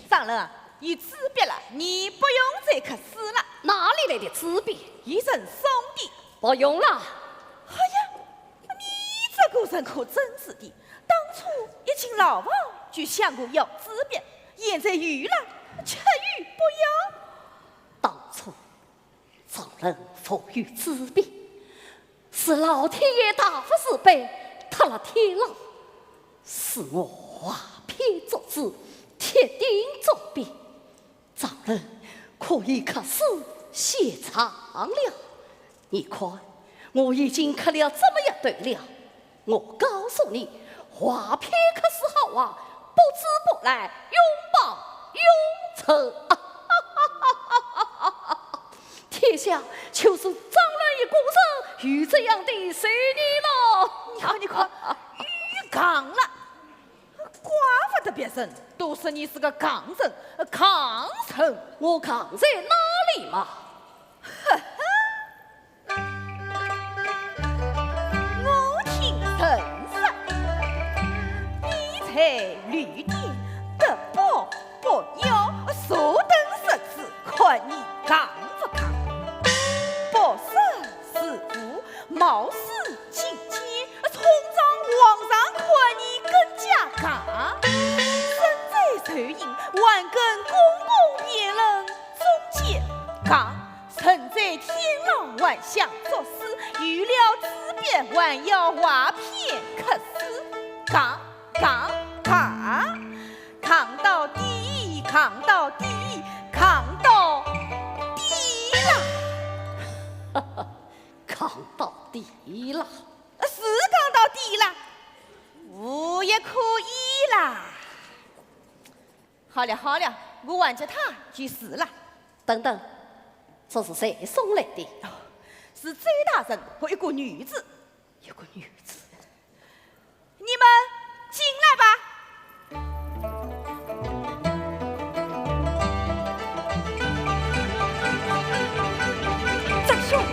张龙啊，有纸笔了，你不用再刻诗了。哪里来的纸笔？一人送的。不用了。哎呀，你这个人可真是的，当初一进牢房就向我要纸笔，现在有了，却又不要。当初 张龙无有纸笔，是老天爷大发慈悲，塌了天牢，赐我画篇作纸，帖顶作壁。张龙可以刻诗写字了。你看，我已经刻了这么一堆了， 我告诉你，画篇刻诗好啊，不折不烂，永报永存。天下就是张龙一个人有这样的才能咯。你看，你看，又戆了，怪不得别人都说你是个戆人，戆人。我戆在哪里嘛？ 我听人说，你在旅店得宝不要，坐等日子看你硬不硬。不识时务，冒失进阶，冲撞皇上看你更加硬。身在曹营，还跟公公辩论中间硬。 人在天牢还想作诗，有了纸笔还要画篇刻诗，硬硬硬，硬到底，硬到底，硬到底啦！硬到底啦！是硬到底啦，无也可以啦。 好了好了，我还给他就是了。等等，这是谁送来的？是周大人和一个女子。一个女子？你们进来吧。 张兄，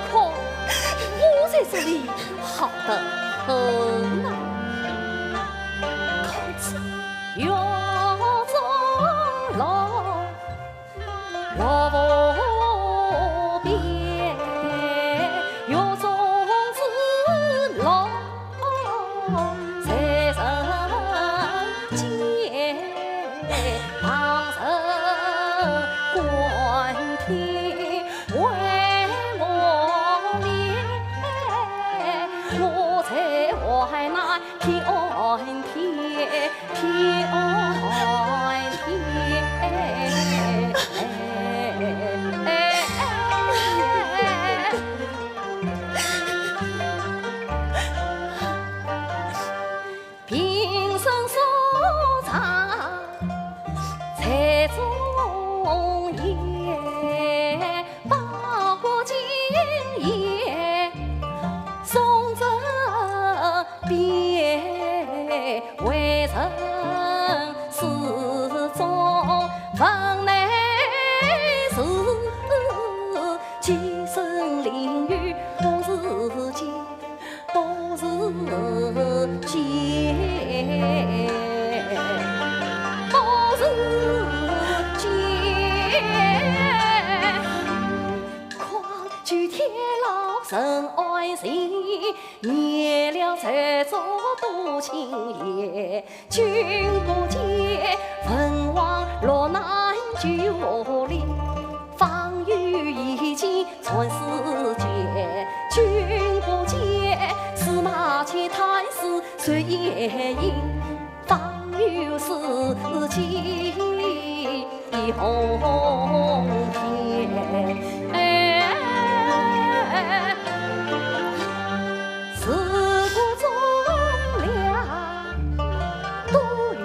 可我在这里好得很啊。公子。月中楼，落无边，月中之楼，在人间，旁人观天 为我怜，我在外难天天天天。平生所长在中原，八国金也送这边，为人世中文能事，寄生灵雨不时见。 不时见，不时见。况居天牢人安心，夜了才做多情夜。 君不见，文王落难救我灵，方有一计传世间。君不见，司马迁探死谁也应，方有世纪 红颜。自古忠良多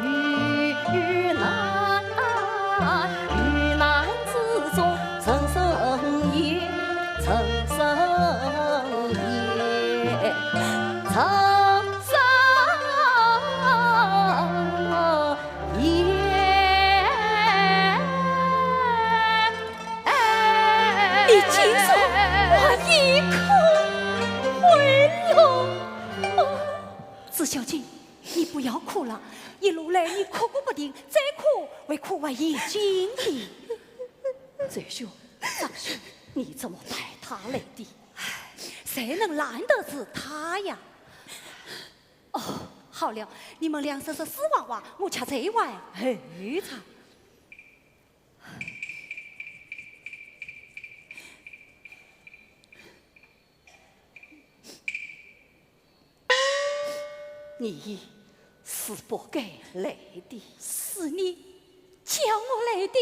于难，于难之中成圣贤，成圣贤，成圣贤。 你竟说我一哭回落？哦，紫小姐，你不要哭了，一路来你哭个不停，再哭会哭坏眼睛的。周兄，张兄，你怎么带她来的？谁能拦得住她呀？哦，好了，你们两人说死话话，我吃这碗后茶。 你是不该来的。是你叫我来的。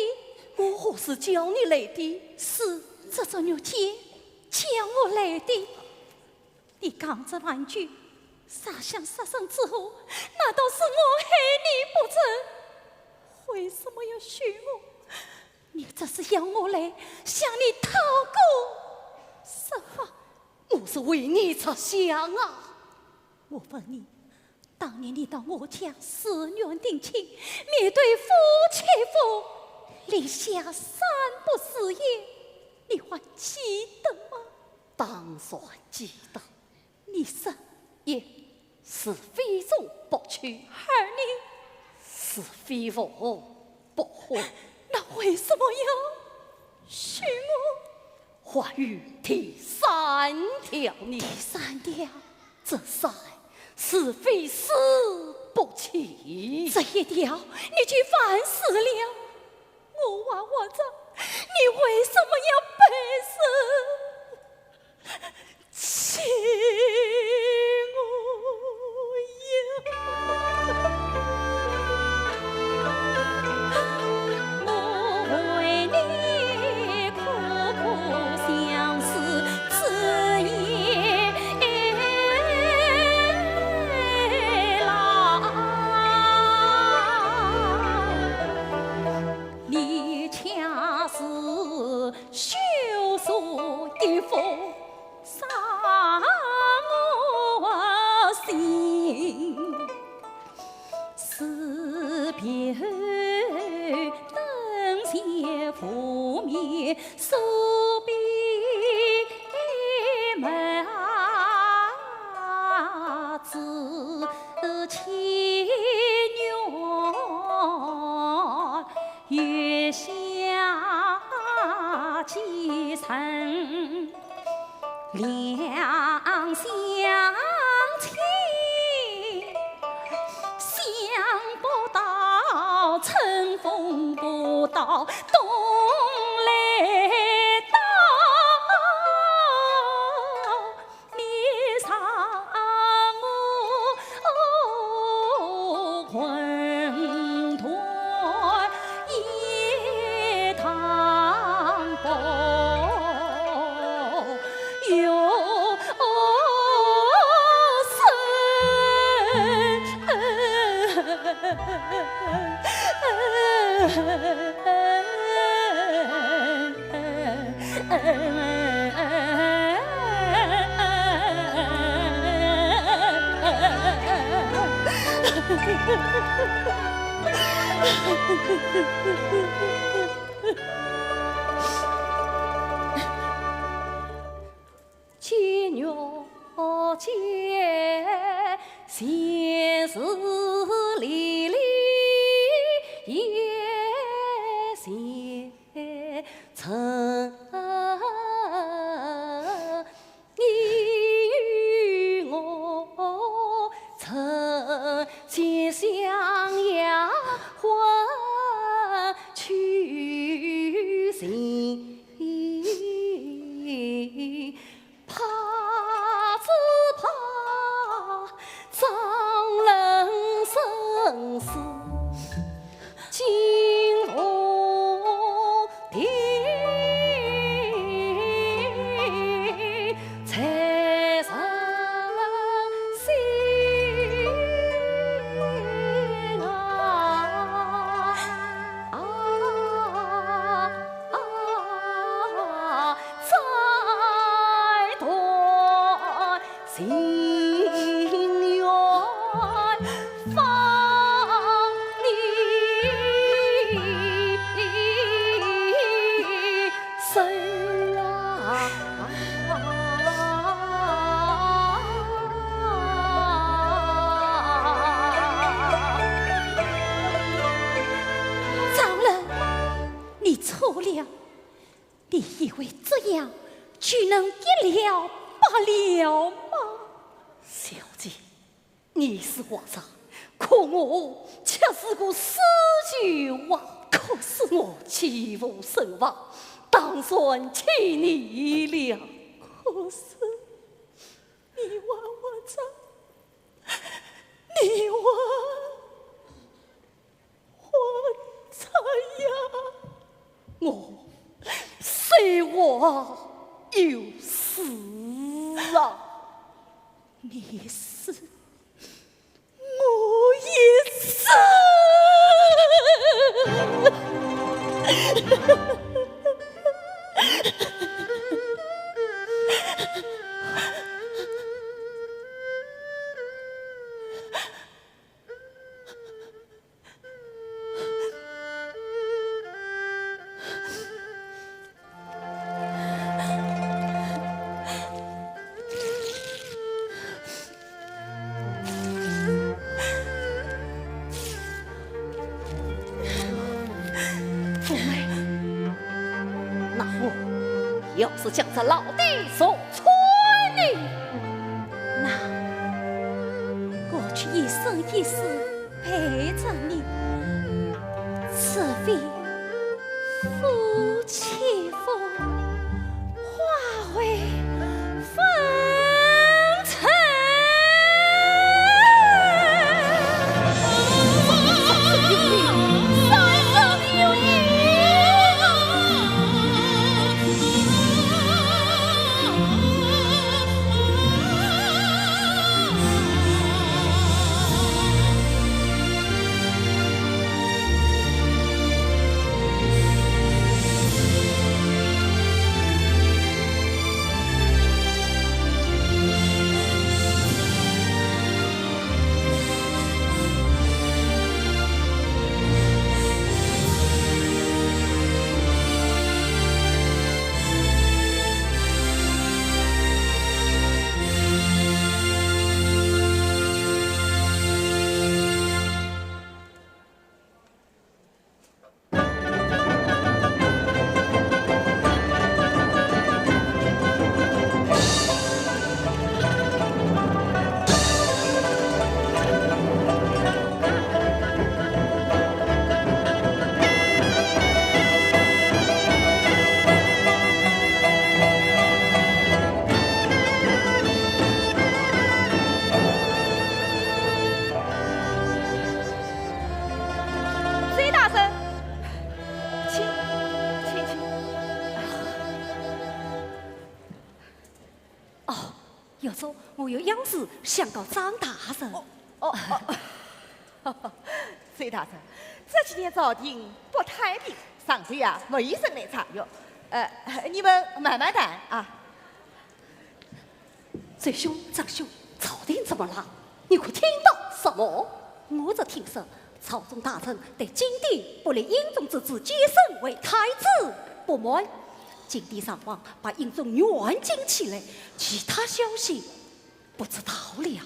我何时叫你来的？是这只玉简叫我来的。 你讲这玩句，杀向杀身之后，难道是我害你不成？为什么要许我？你这是要我来向你讨个什么？我是为你着想啊。我问你，当年你到我家誓愿定亲，面对夫妻腹，立下三不四言，你还记得吗？ 当然记得。你说，一是非娶不娶，二呢？是非娶不婚。那为什么要许我？还有第三条呢。第三条？这三是非死不弃。这一条你就犯死了。 我还活着，你为什么要背时气我呀？我为你苦苦相思枝叶老。 你恰似羞羞的风伤我心，是别灯前覆面守边。不到东来到，你让我混沌一趟不由生。 见月见，前世历历也前尘。你与我曾结下婚去情。 怕只怕丈人生死尽无定，才伤心啊。 啊，再断情缘放你身啊。 丈人，你错了，你以为这样就能一了百了吗？小姐，你是皇上，可我却是个世间啊。可是我既无身亡，当然气你了。可是你还活着，你还 活着呀。我虽活又死啊。你死，我也死。富贵，那我要是将这老弟送出去呢？那我就一生一世 陪着你，除非夫妻分，化为粉尘。有要事相告张大人。哦，哦，哦。周大人，这几天朝廷不太平，上头呀，没有人来查阅。呃，你们慢慢谈啊。周兄，张兄，朝廷怎么了？你可听到什么？我只听说朝中大臣对金殿不立英宗之子接圣为太子不满，金殿上皇把英宗软禁起来，其他消息不知道了。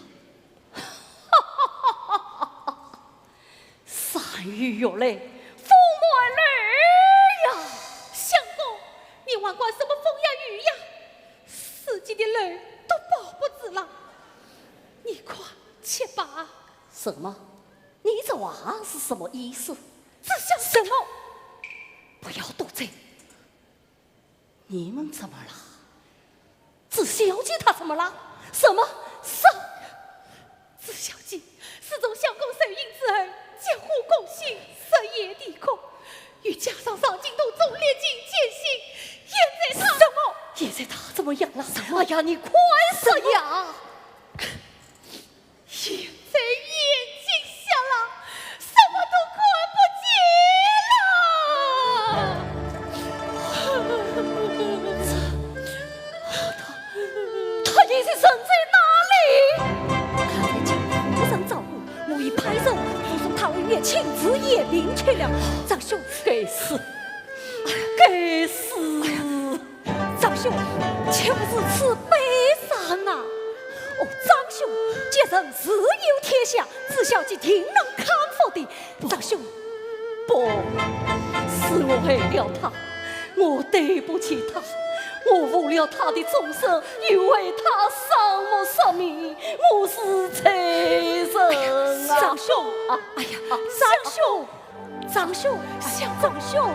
山雨欲来，风满楼呀！相公，你还管什么风呀雨呀？自己的楼都保不住了，你快去吧。什么？你这话是什么意思？这像什么？不要多嘴。 你们怎么了？紫小姐她怎么了？什么？什……紫小姐自从相公受惊之后，急火攻心，日夜啼哭，又加上上京途中历尽艰辛，现在她……什么？现在她怎么样了？什么？哎呀，你快说呀！ 现在眼睛瞎了，什么都看不见了。她，她现在人在哪里？她在金府上找我，我已派人护送她回岳庆寺养病去了。张兄，该死，该死！ 张兄，切勿如此悲伤啊！哦，张兄，吉人自有天相，紫小姐定能康复的。张兄，不，是我害了她，我对不起她，我误了她的终身，又害她双目失明，我是罪人啊！张兄，哎呀，张兄，张兄，哎呀，张兄，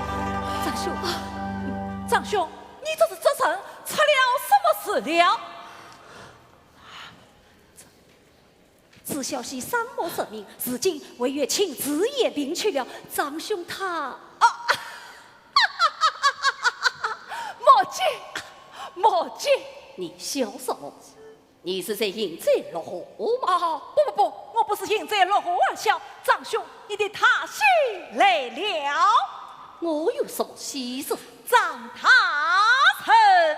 张兄，张兄。 你这是这人出了什么事了？紫小姐双目失明，如今回岳庆寺养病去了。张兄他……啊，莫急，莫急。你笑什么？ 你是在幸灾乐祸吗？啊，不不不，我不是幸灾乐祸而笑。张兄，你的大喜来了。我有什么喜事？张大人。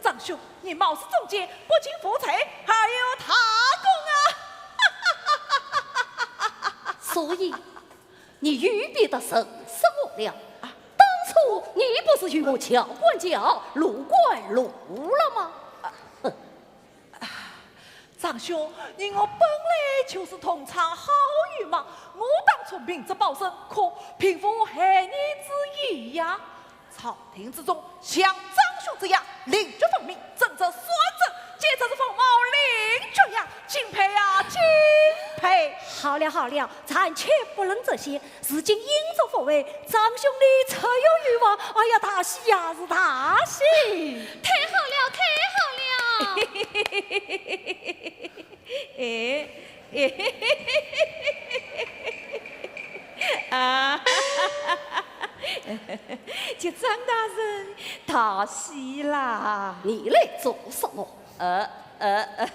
张兄，你冒失中箭，不仅无罪，还有大功啊！所以，你又变得人失我了。当初你不是与我叫官叫，路官路了吗？ 张兄，你我本来就是同窗好友嘛，我当初明哲保身，可并无害你之意呀。朝廷之中，像张兄这样临绝奉命，正直率真，简直是凤毛麟角呀，敬佩呀，敬佩！好了好了，暂且不论这些， 如今英宗复位，张兄你自有余望，哎呀，大喜呀，是大喜！太好了，太好了！哎，哎，啊，这张大人大喜啦！你来做什么？ 呃，呃，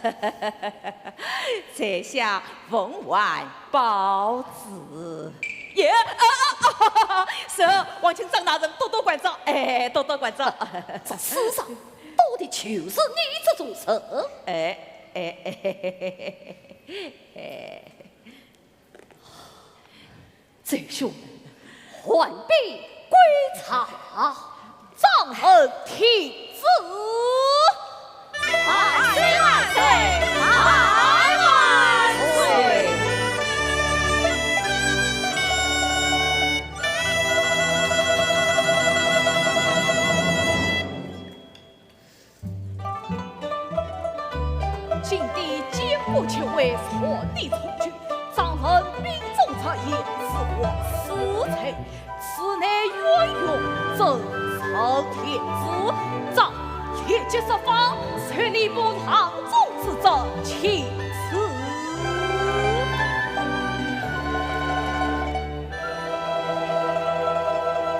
在下奉还报旨。耶，啊，啊，啊，是，还请张大人多多关照，哎，多多关照。这世上到底就是你这种人。哎，哎，哎，哎，哎。 周兄，换笔归朝，张衡听旨。万岁，万岁，万万岁！为传你从军，张衡兵中之言，是我失罪。此乃冤枉，怎成天子？张，立即释放，随你步堂中之责，请赐。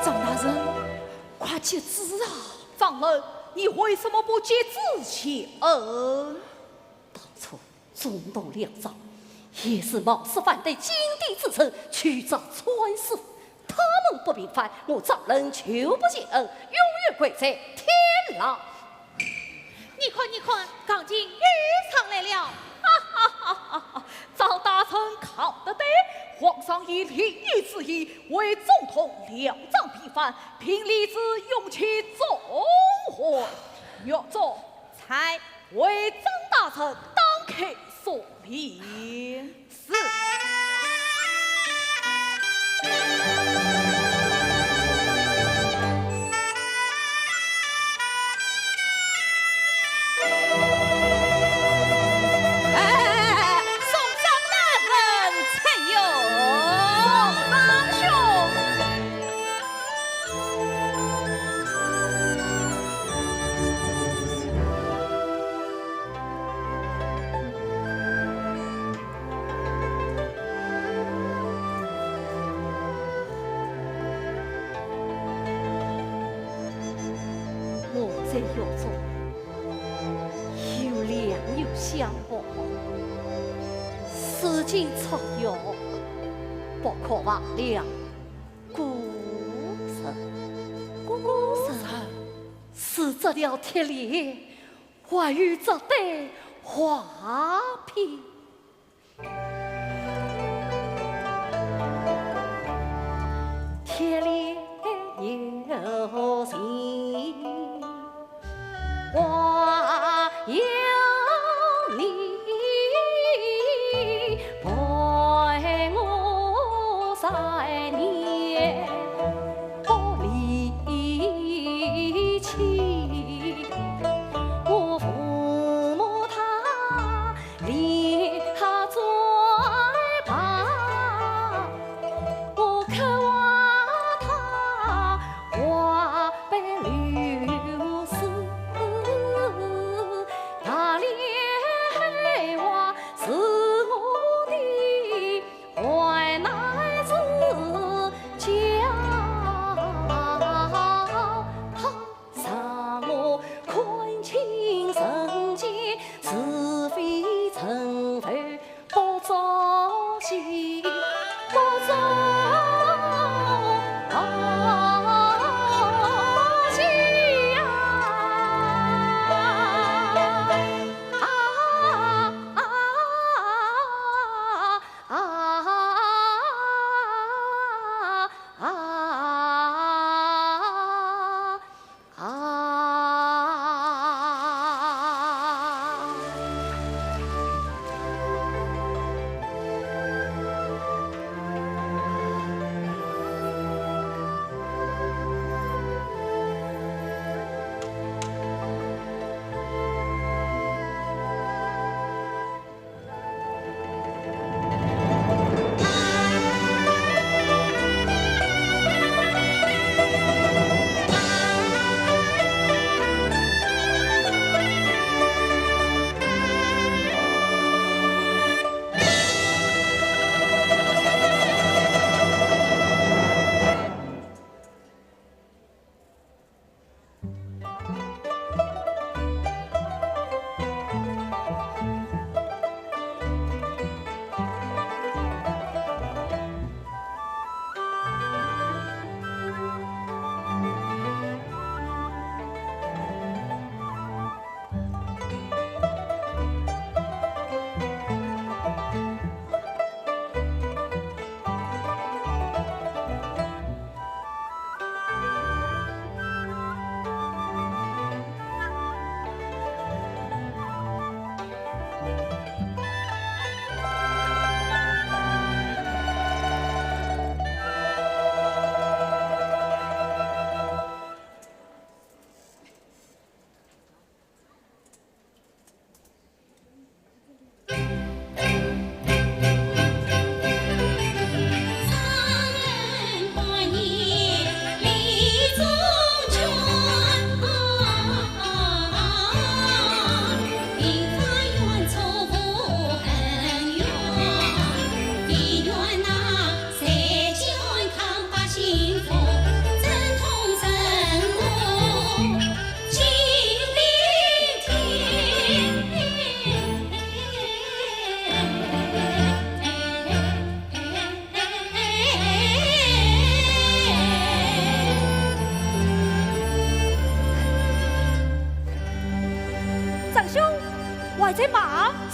张大人，快接旨啊！张衡，你为什么不接旨谢恩？当初 总督两将，也是冒死反对金殿之臣，去找参事。他们不平反，我张衡就不谢恩，永远跪在天牢。你看，你看，刚劲又上来了。哈哈哈哈哈！张大臣讲得对，皇上以礼遇之意，为总督两将平反，凭理之，永取众叛。岳总，在。 为张大人打开锁链。是。哎，送张大人出游。送张兄。 我在狱中有良友相伴，如今出狱，不可忘了故人。故人？是这条铁链，还有这对画片。 铁链有情话有理，陪我十年不离弃。我父母他 离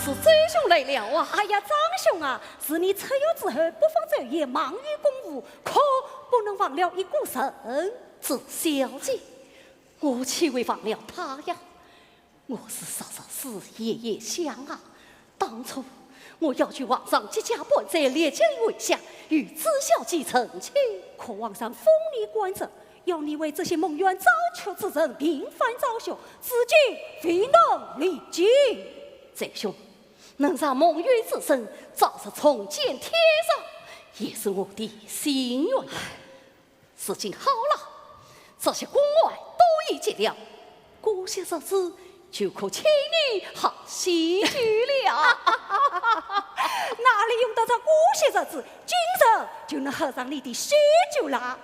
是周兄来了啊！哎呀，张兄啊，是你出狱之后不分昼夜，忙于公务，可不能忘了一个人。是小姐，我岂会忘了她呀？我是日日思，夜夜想啊。当初我要求皇上即驾搬在列吉里为相，与知小姐成亲。可皇上封你官职，要你为这些蒙冤遭屈之人平反昭雪，至今未能离京。周兄，能让蒙冤之身早日重见天日，也是我的心愿啊。如今好了，这些宫外都已结了，过些日子就可请你喝喜酒了。哪里用得着过些日子？今日就能喝上你的喜酒啦。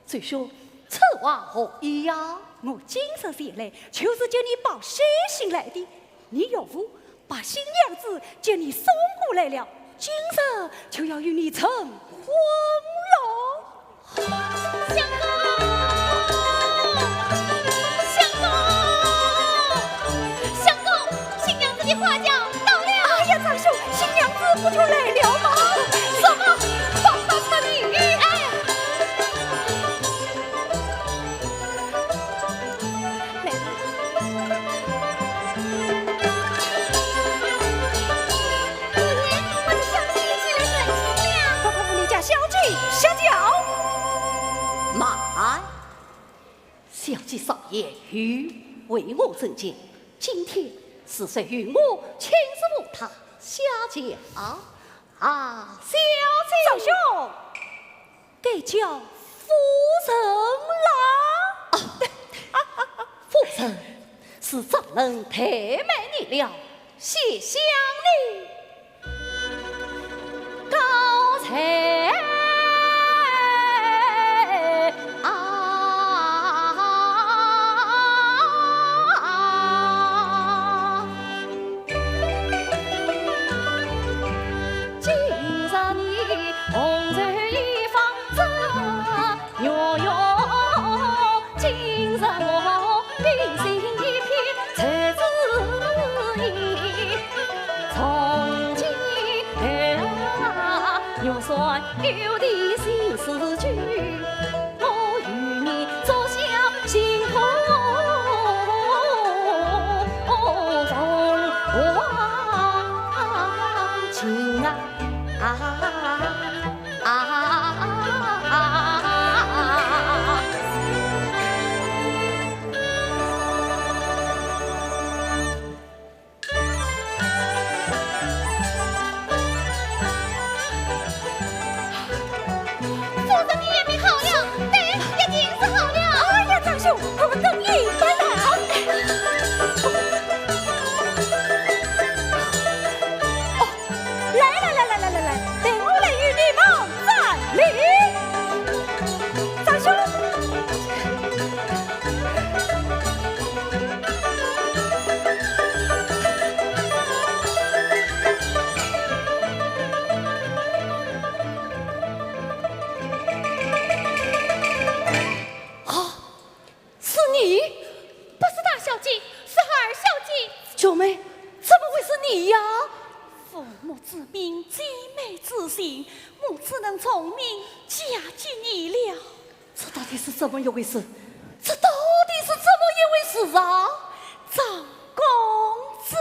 周兄，此话何意呀？我今日前来，就是接你报喜信来的。你岳父把新娘子接你送过来了，今日就要与你成婚喽。相公，相公，相公，新娘子的花轿到了。哎呀，张兄，新娘子不就来了吗？什么？快快快点！哎， 来吧。姑爷，我的小姐已经来成亲了。快快扶你家小姐下轿。慢，小姐少言语，为我成亲，今天是谁与我亲自扶她下轿啊？啊，小姐。张兄， 该叫夫人啦。啊，夫人，是张珑怠慢你了，谢谢你。高才啊。 今日你红绸衣裳着月月，今日我冰心一片才子意。从今后啊，玉山有的新诗句。 我与你足下心同奉还情啊！啊啊啊！夫人，你也备好了，对，已经是好了。哎呀，张兄，我们更衣摆道。哦，来来来来来来来，待我来与你们展礼。张兄。 啊，是你？不是大小姐，是二小姐。九妹，怎么会是你呀？父母之命，姐妹之情，我只能从命嫁给你了。 这到底是怎么一回事？这到底是怎么一回事啊？张公子。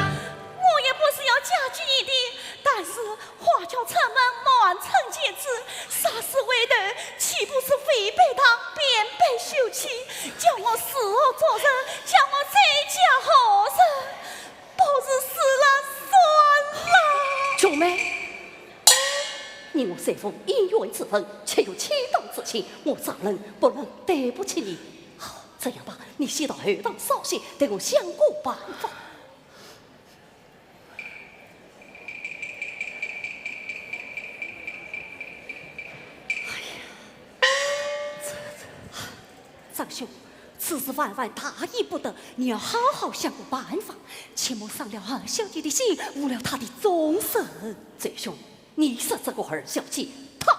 我也不是要嫁给你的，但是花轿出门满城尽知，霎时回头，岂不是肥背当，变白休妻？叫我如何做人？叫我再嫁何人？不如死了算了。九妹，你我虽无姻缘之份，却有妻道之情，我丈人不能对不起你。好，这样吧，你先到后堂稍息，待我想个办法。 张兄，此事万万大意不得，你要好好想个办法，切莫伤了二小姐的心，误了她的终身。周兄，你说这个二小姐，她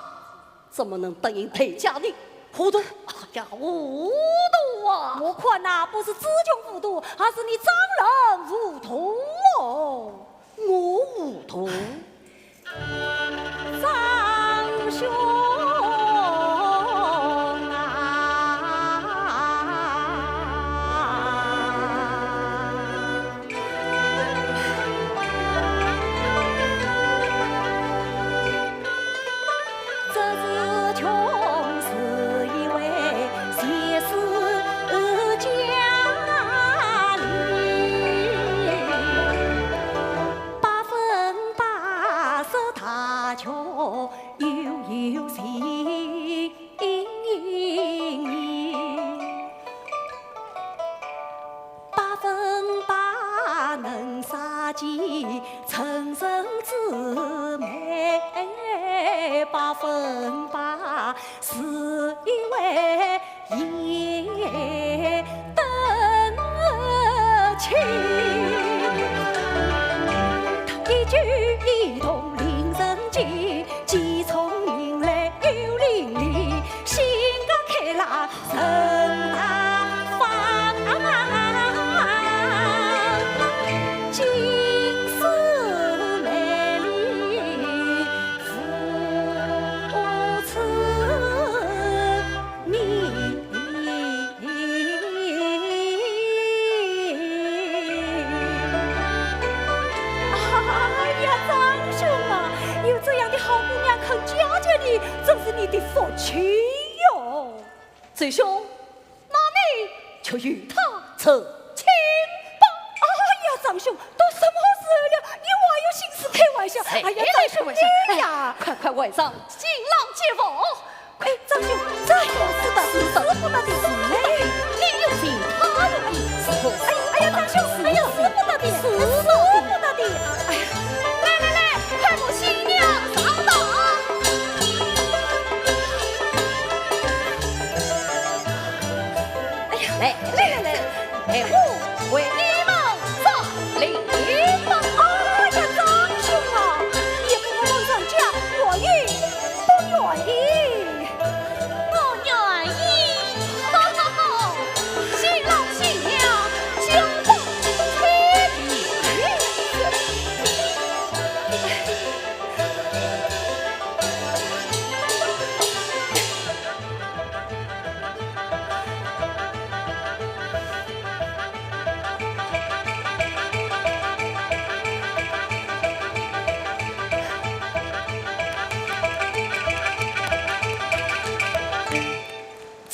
怎么能答应待嫁你？糊涂！哎呀，糊涂啊！我看呐，不是子琼糊涂，而是你丈人糊涂哦。 我糊涂？张兄啊，这是穷是一位 八分八能杀鸡，成人之美，八分八是一位也得情。他一举一动令人惊，既聪明来又伶俐，性格开朗 人大方，尽是美丽无处觅。哎呀，张兄啊，有这样的好姑娘肯嫁给你，真是你的福气哟。 周兄，那你就与她成亲。兄，都什么时候了，你还有心思开玩笑？哎呀，张兄，你呀，快快回上新郎接福。哎，张兄，这可使得，使不得的，使不得的。你有情，他有意，是不是？哎呀，哎呀，张兄，哎呀，使不得的，使不得的。哎呀，来来来，快扶新娘上堂。哎呀，来来来来。 哎，我为你们作礼吧。哎呀，张兄啊，你不问人家，我也不愿意。我愿意。哈哈哈，新郎新娘就不推辞。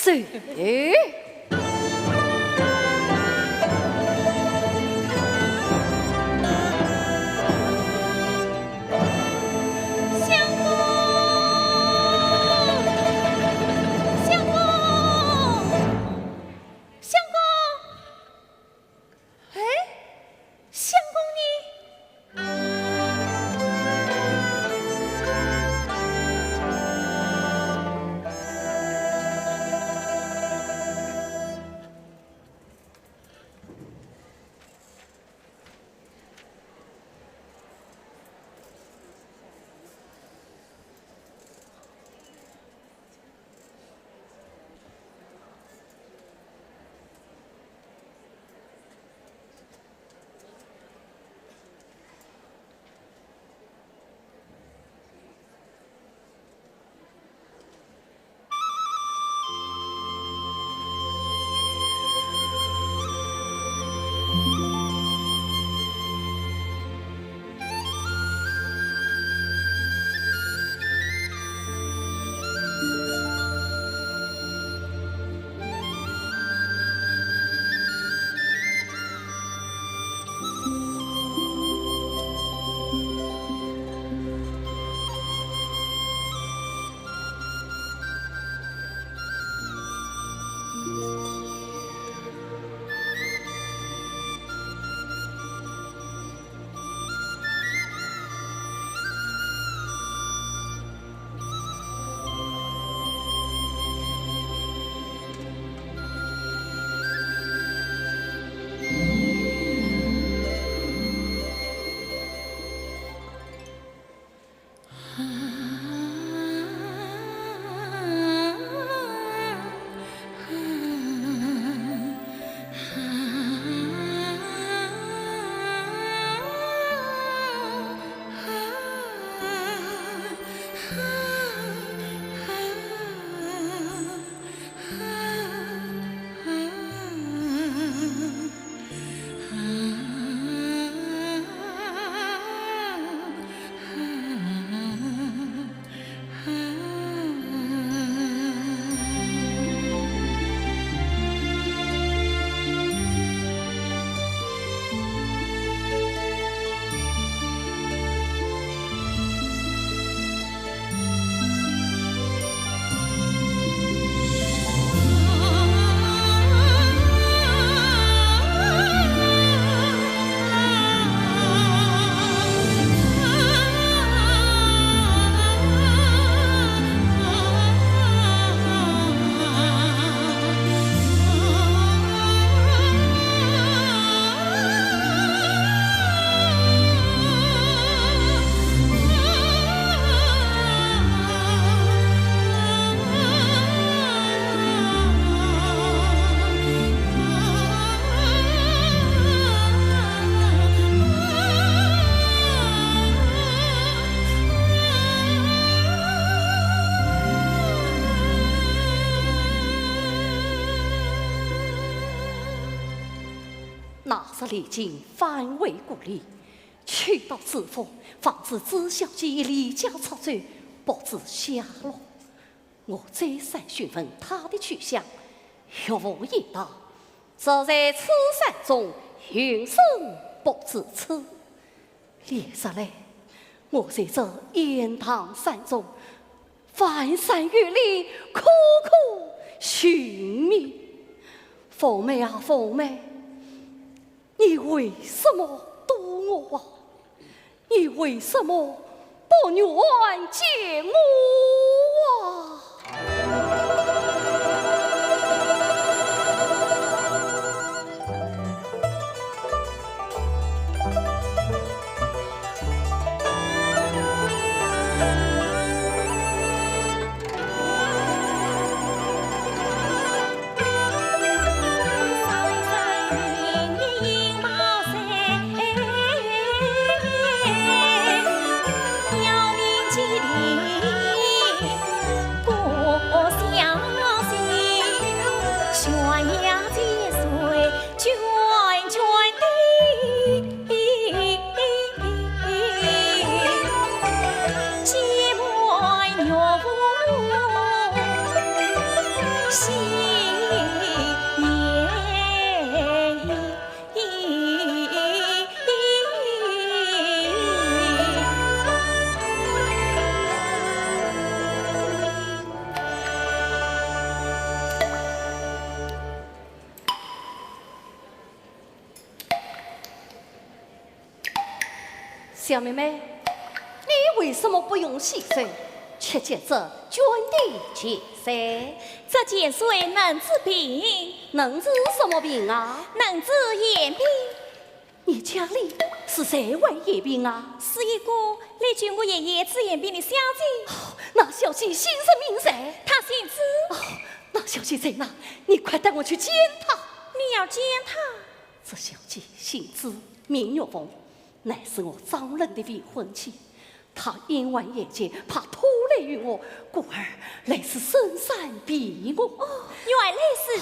走。 相公，相公，相公，哎，相公呢？ 那日李靖返回故里，去到知府，方知知小姐已离家出走，不知下落。我再三询问她的去向，学武一道，只在此山中云深不知此。连日来，我在这雁荡山中，翻山越岭，苦苦寻觅。凤妹啊，凤妹，你为什么躲我啊？你为什么不愿见我啊？ 小妹妹，你为什么不用洗手，却接这绢的钱财？这钱财能治病。能治什么病啊？能治眼病。你家里是谁患眼病啊？是一个来求我爷爷治眼病的小姐。哦，那小姐姓甚名谁？她姓朱。哦，那小姐在哪？你快带我去见她。你要见她？ 这小姐姓朱，名玉凤，乃是我张仁的未婚妻。她因患眼疾，怕拖累于我，故而来此深山避我。哦，原来如此。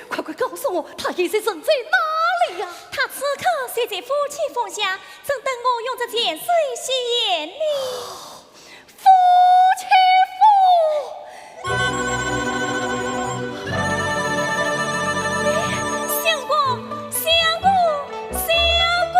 快快告诉我，她现在身在哪里呀？她此刻睡在夫妻峰下，正等我用这钱水洗眼呢。 夫妻峰。相公，相公，相公！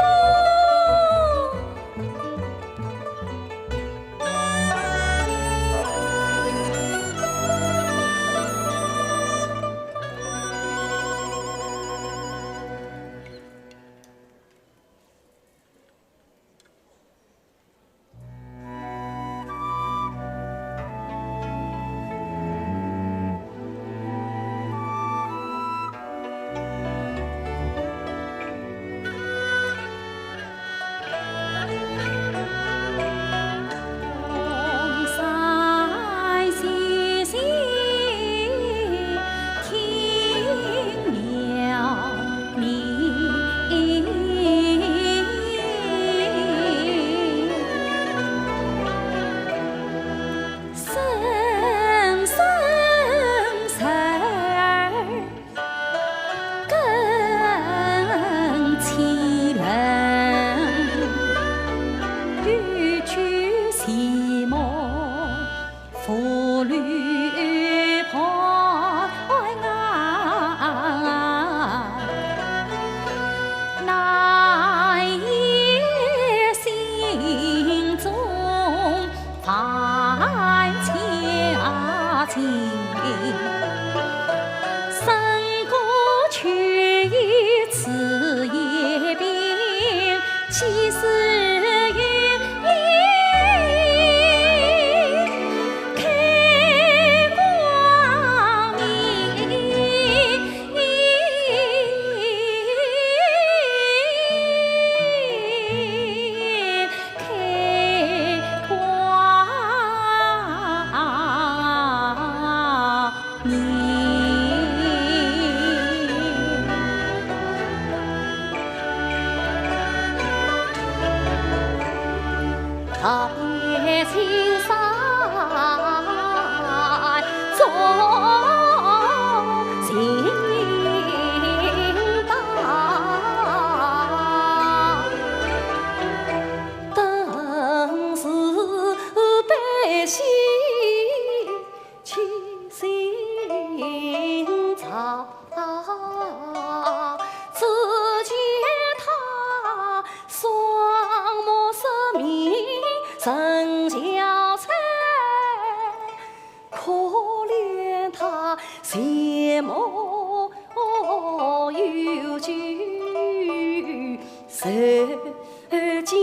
人间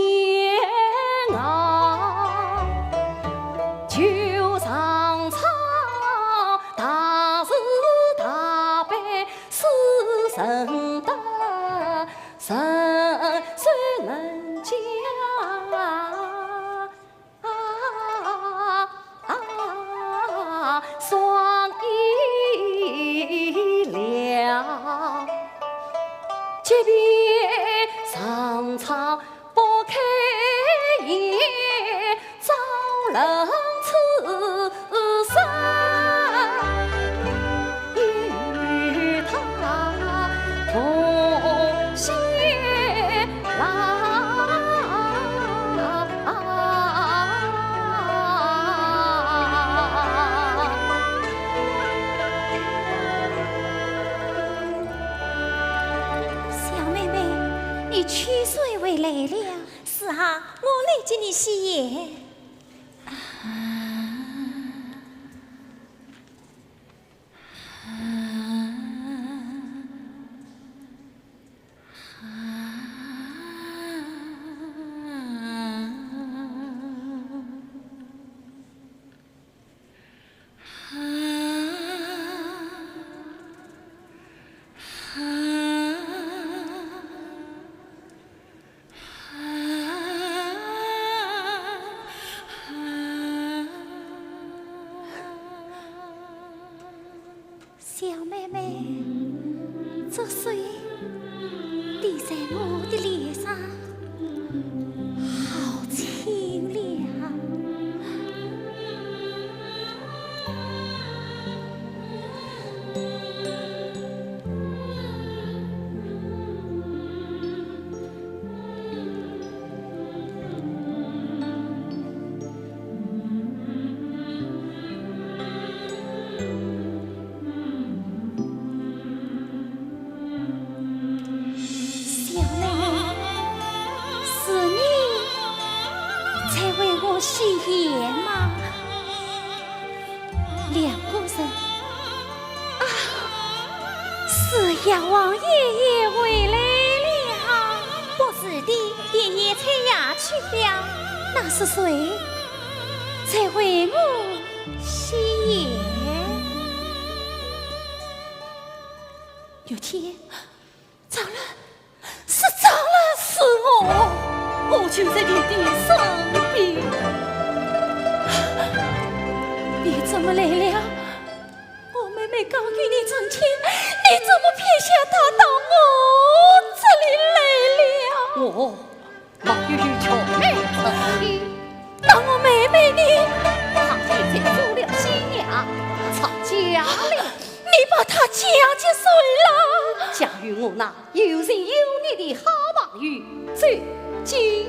啊，就上苍大慈大悲，世人大，人世人间啊。 啊，双翼了，即便上苍不开眼，照人此生。 与他同偕老。小妹妹，你取水回来了？是啊，我来给你洗眼。 小妹妹，这水滴在我的脸上，好清凉。 小妹妹，是你在为我洗眼吗？两个人，啊，是妖王爷爷回来了。不是的，爷爷出衙去了。那是谁在为我洗眼？玉姐， 糟了，是糟了，是我，我就在你的身边。你怎么来了？我妹妹刚与你成亲，你怎么偏下她到我这里来了？我 没有与穷妹成亲。那我妹妹呢？她现在做了新娘，出嫁了。你把她嫁给谁了？嫁与我那有情有义的好朋友周金。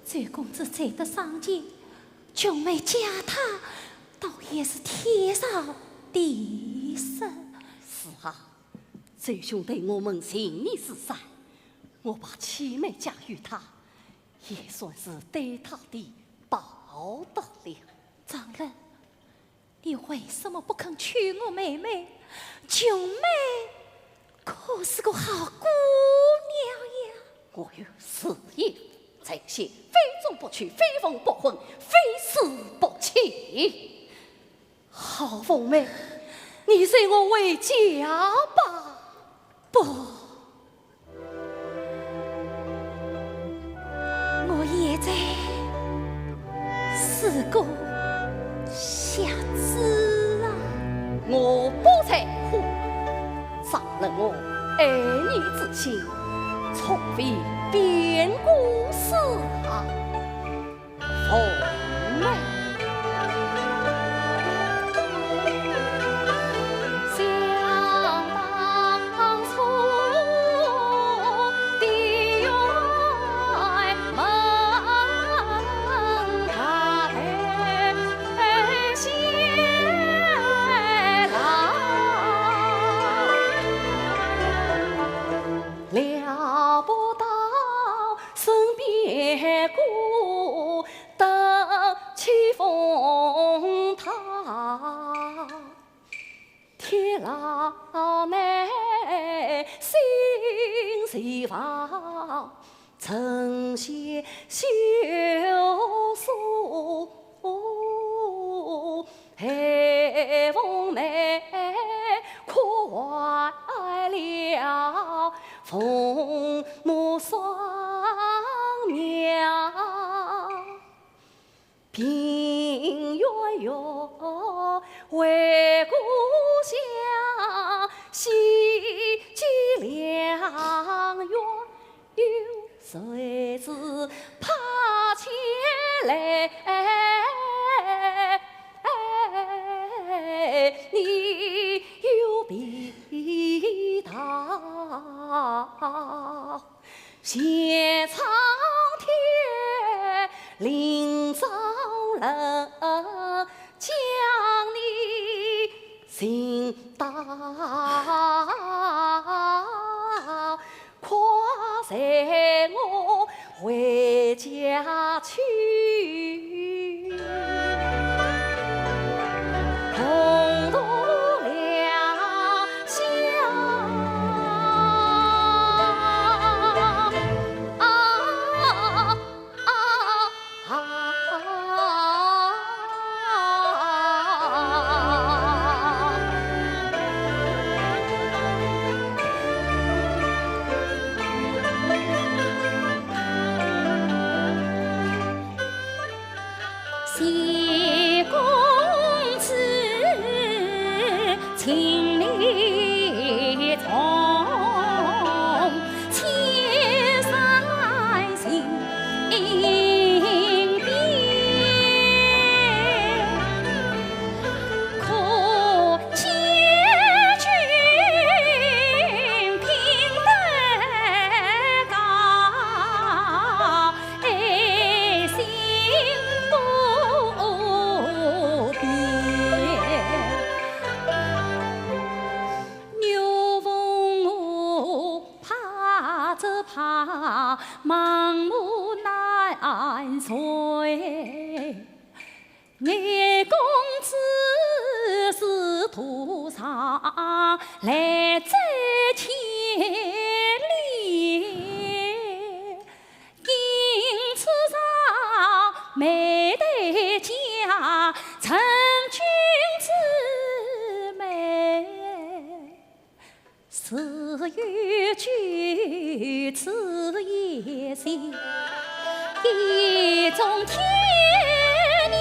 周公子才得双亲，穷妹嫁她，倒也是天上地下。是啊， 周兄对我们情义至深，我把七妹嫁与他，也算是对他的报答了。丈人，你为什么不肯娶我妹妹？穷妹可是个好姑娘呀。我有誓言在先，非忠不娶，非凤不婚，非死不弃。 好凤妹，你随我回家吧。不，我现在是个瞎子啊。我不在乎，伤了我爱你之心，从未变过是啊。 凤妹。想当初的鸳鸯，她头先来，料不到 身边孤单起风浪，天老难。地方，成仙修书，黑凤眉快了凤母双娘。 平原月，回故乡，喜极良缘，谁知怕牵累，你又被盗。 谢苍天，林中人将你寻到，快随我回家去。 同度良宵。啊，啊，啊。谢公子，请你从千山行边，可见君品德高。 爱心不变。牛逢我怕则怕，盲目难追。 你公子是途上来者千里，因此上眉头间成君子美。 自有君子言行，意中天年。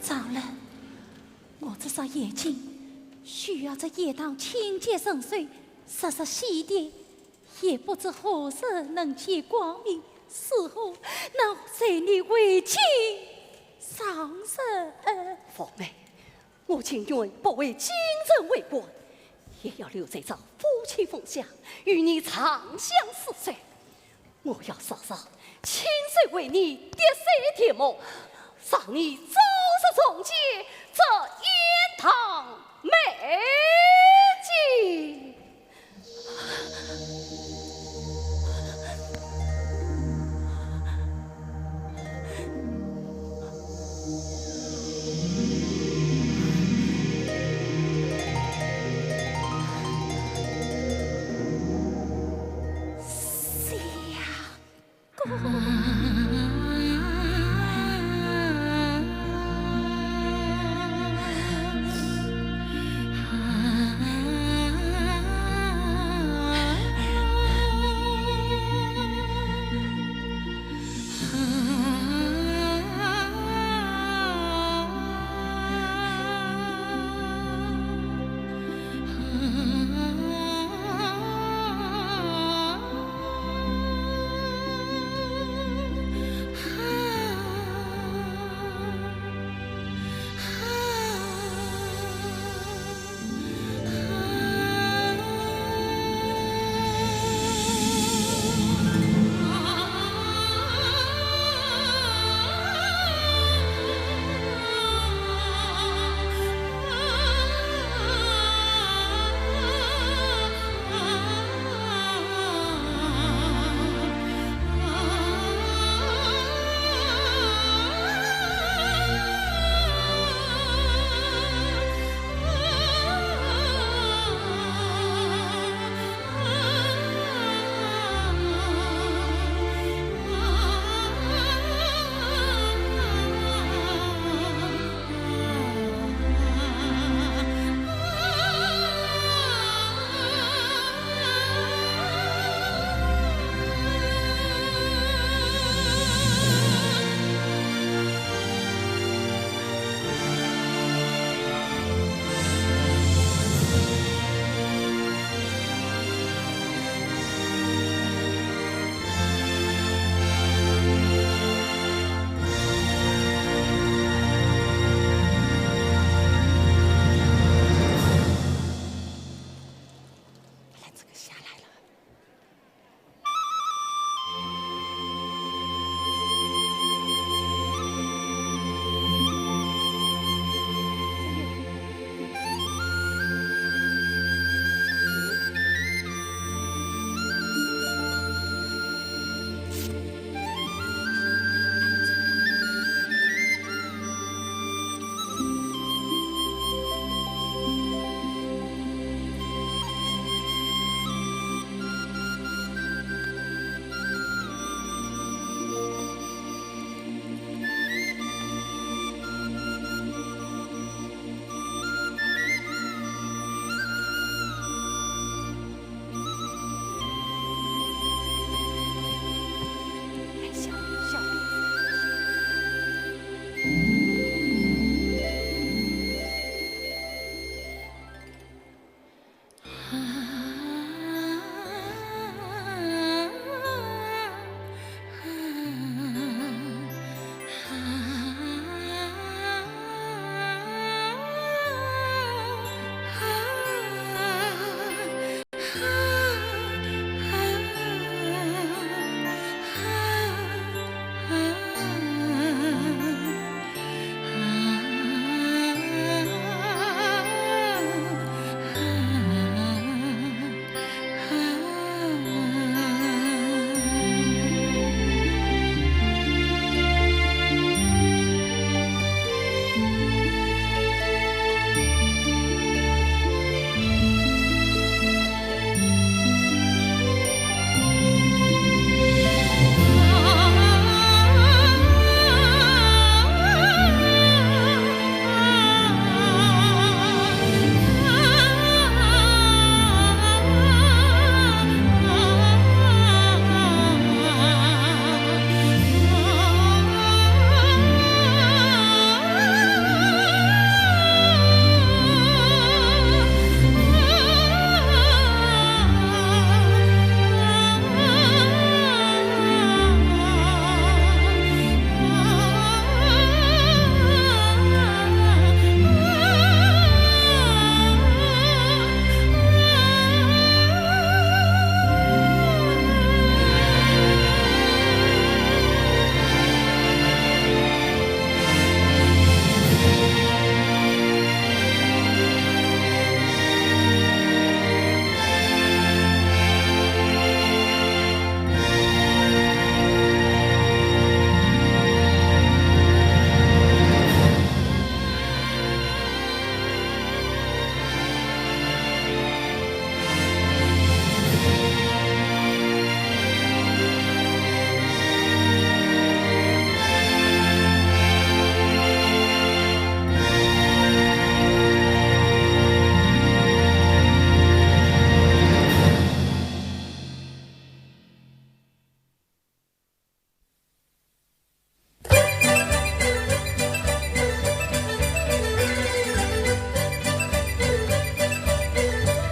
丈人，我这双眼睛需要这夜当清洁神水，时时洗涤，也不知何时能见光明，如何能随你回京上任？凤妹，我情愿不为京城为官，也要留在这夫妻峰下，与你长相厮守。 我要时时亲手为你滴水点墨，让你早日重见这雁堂美。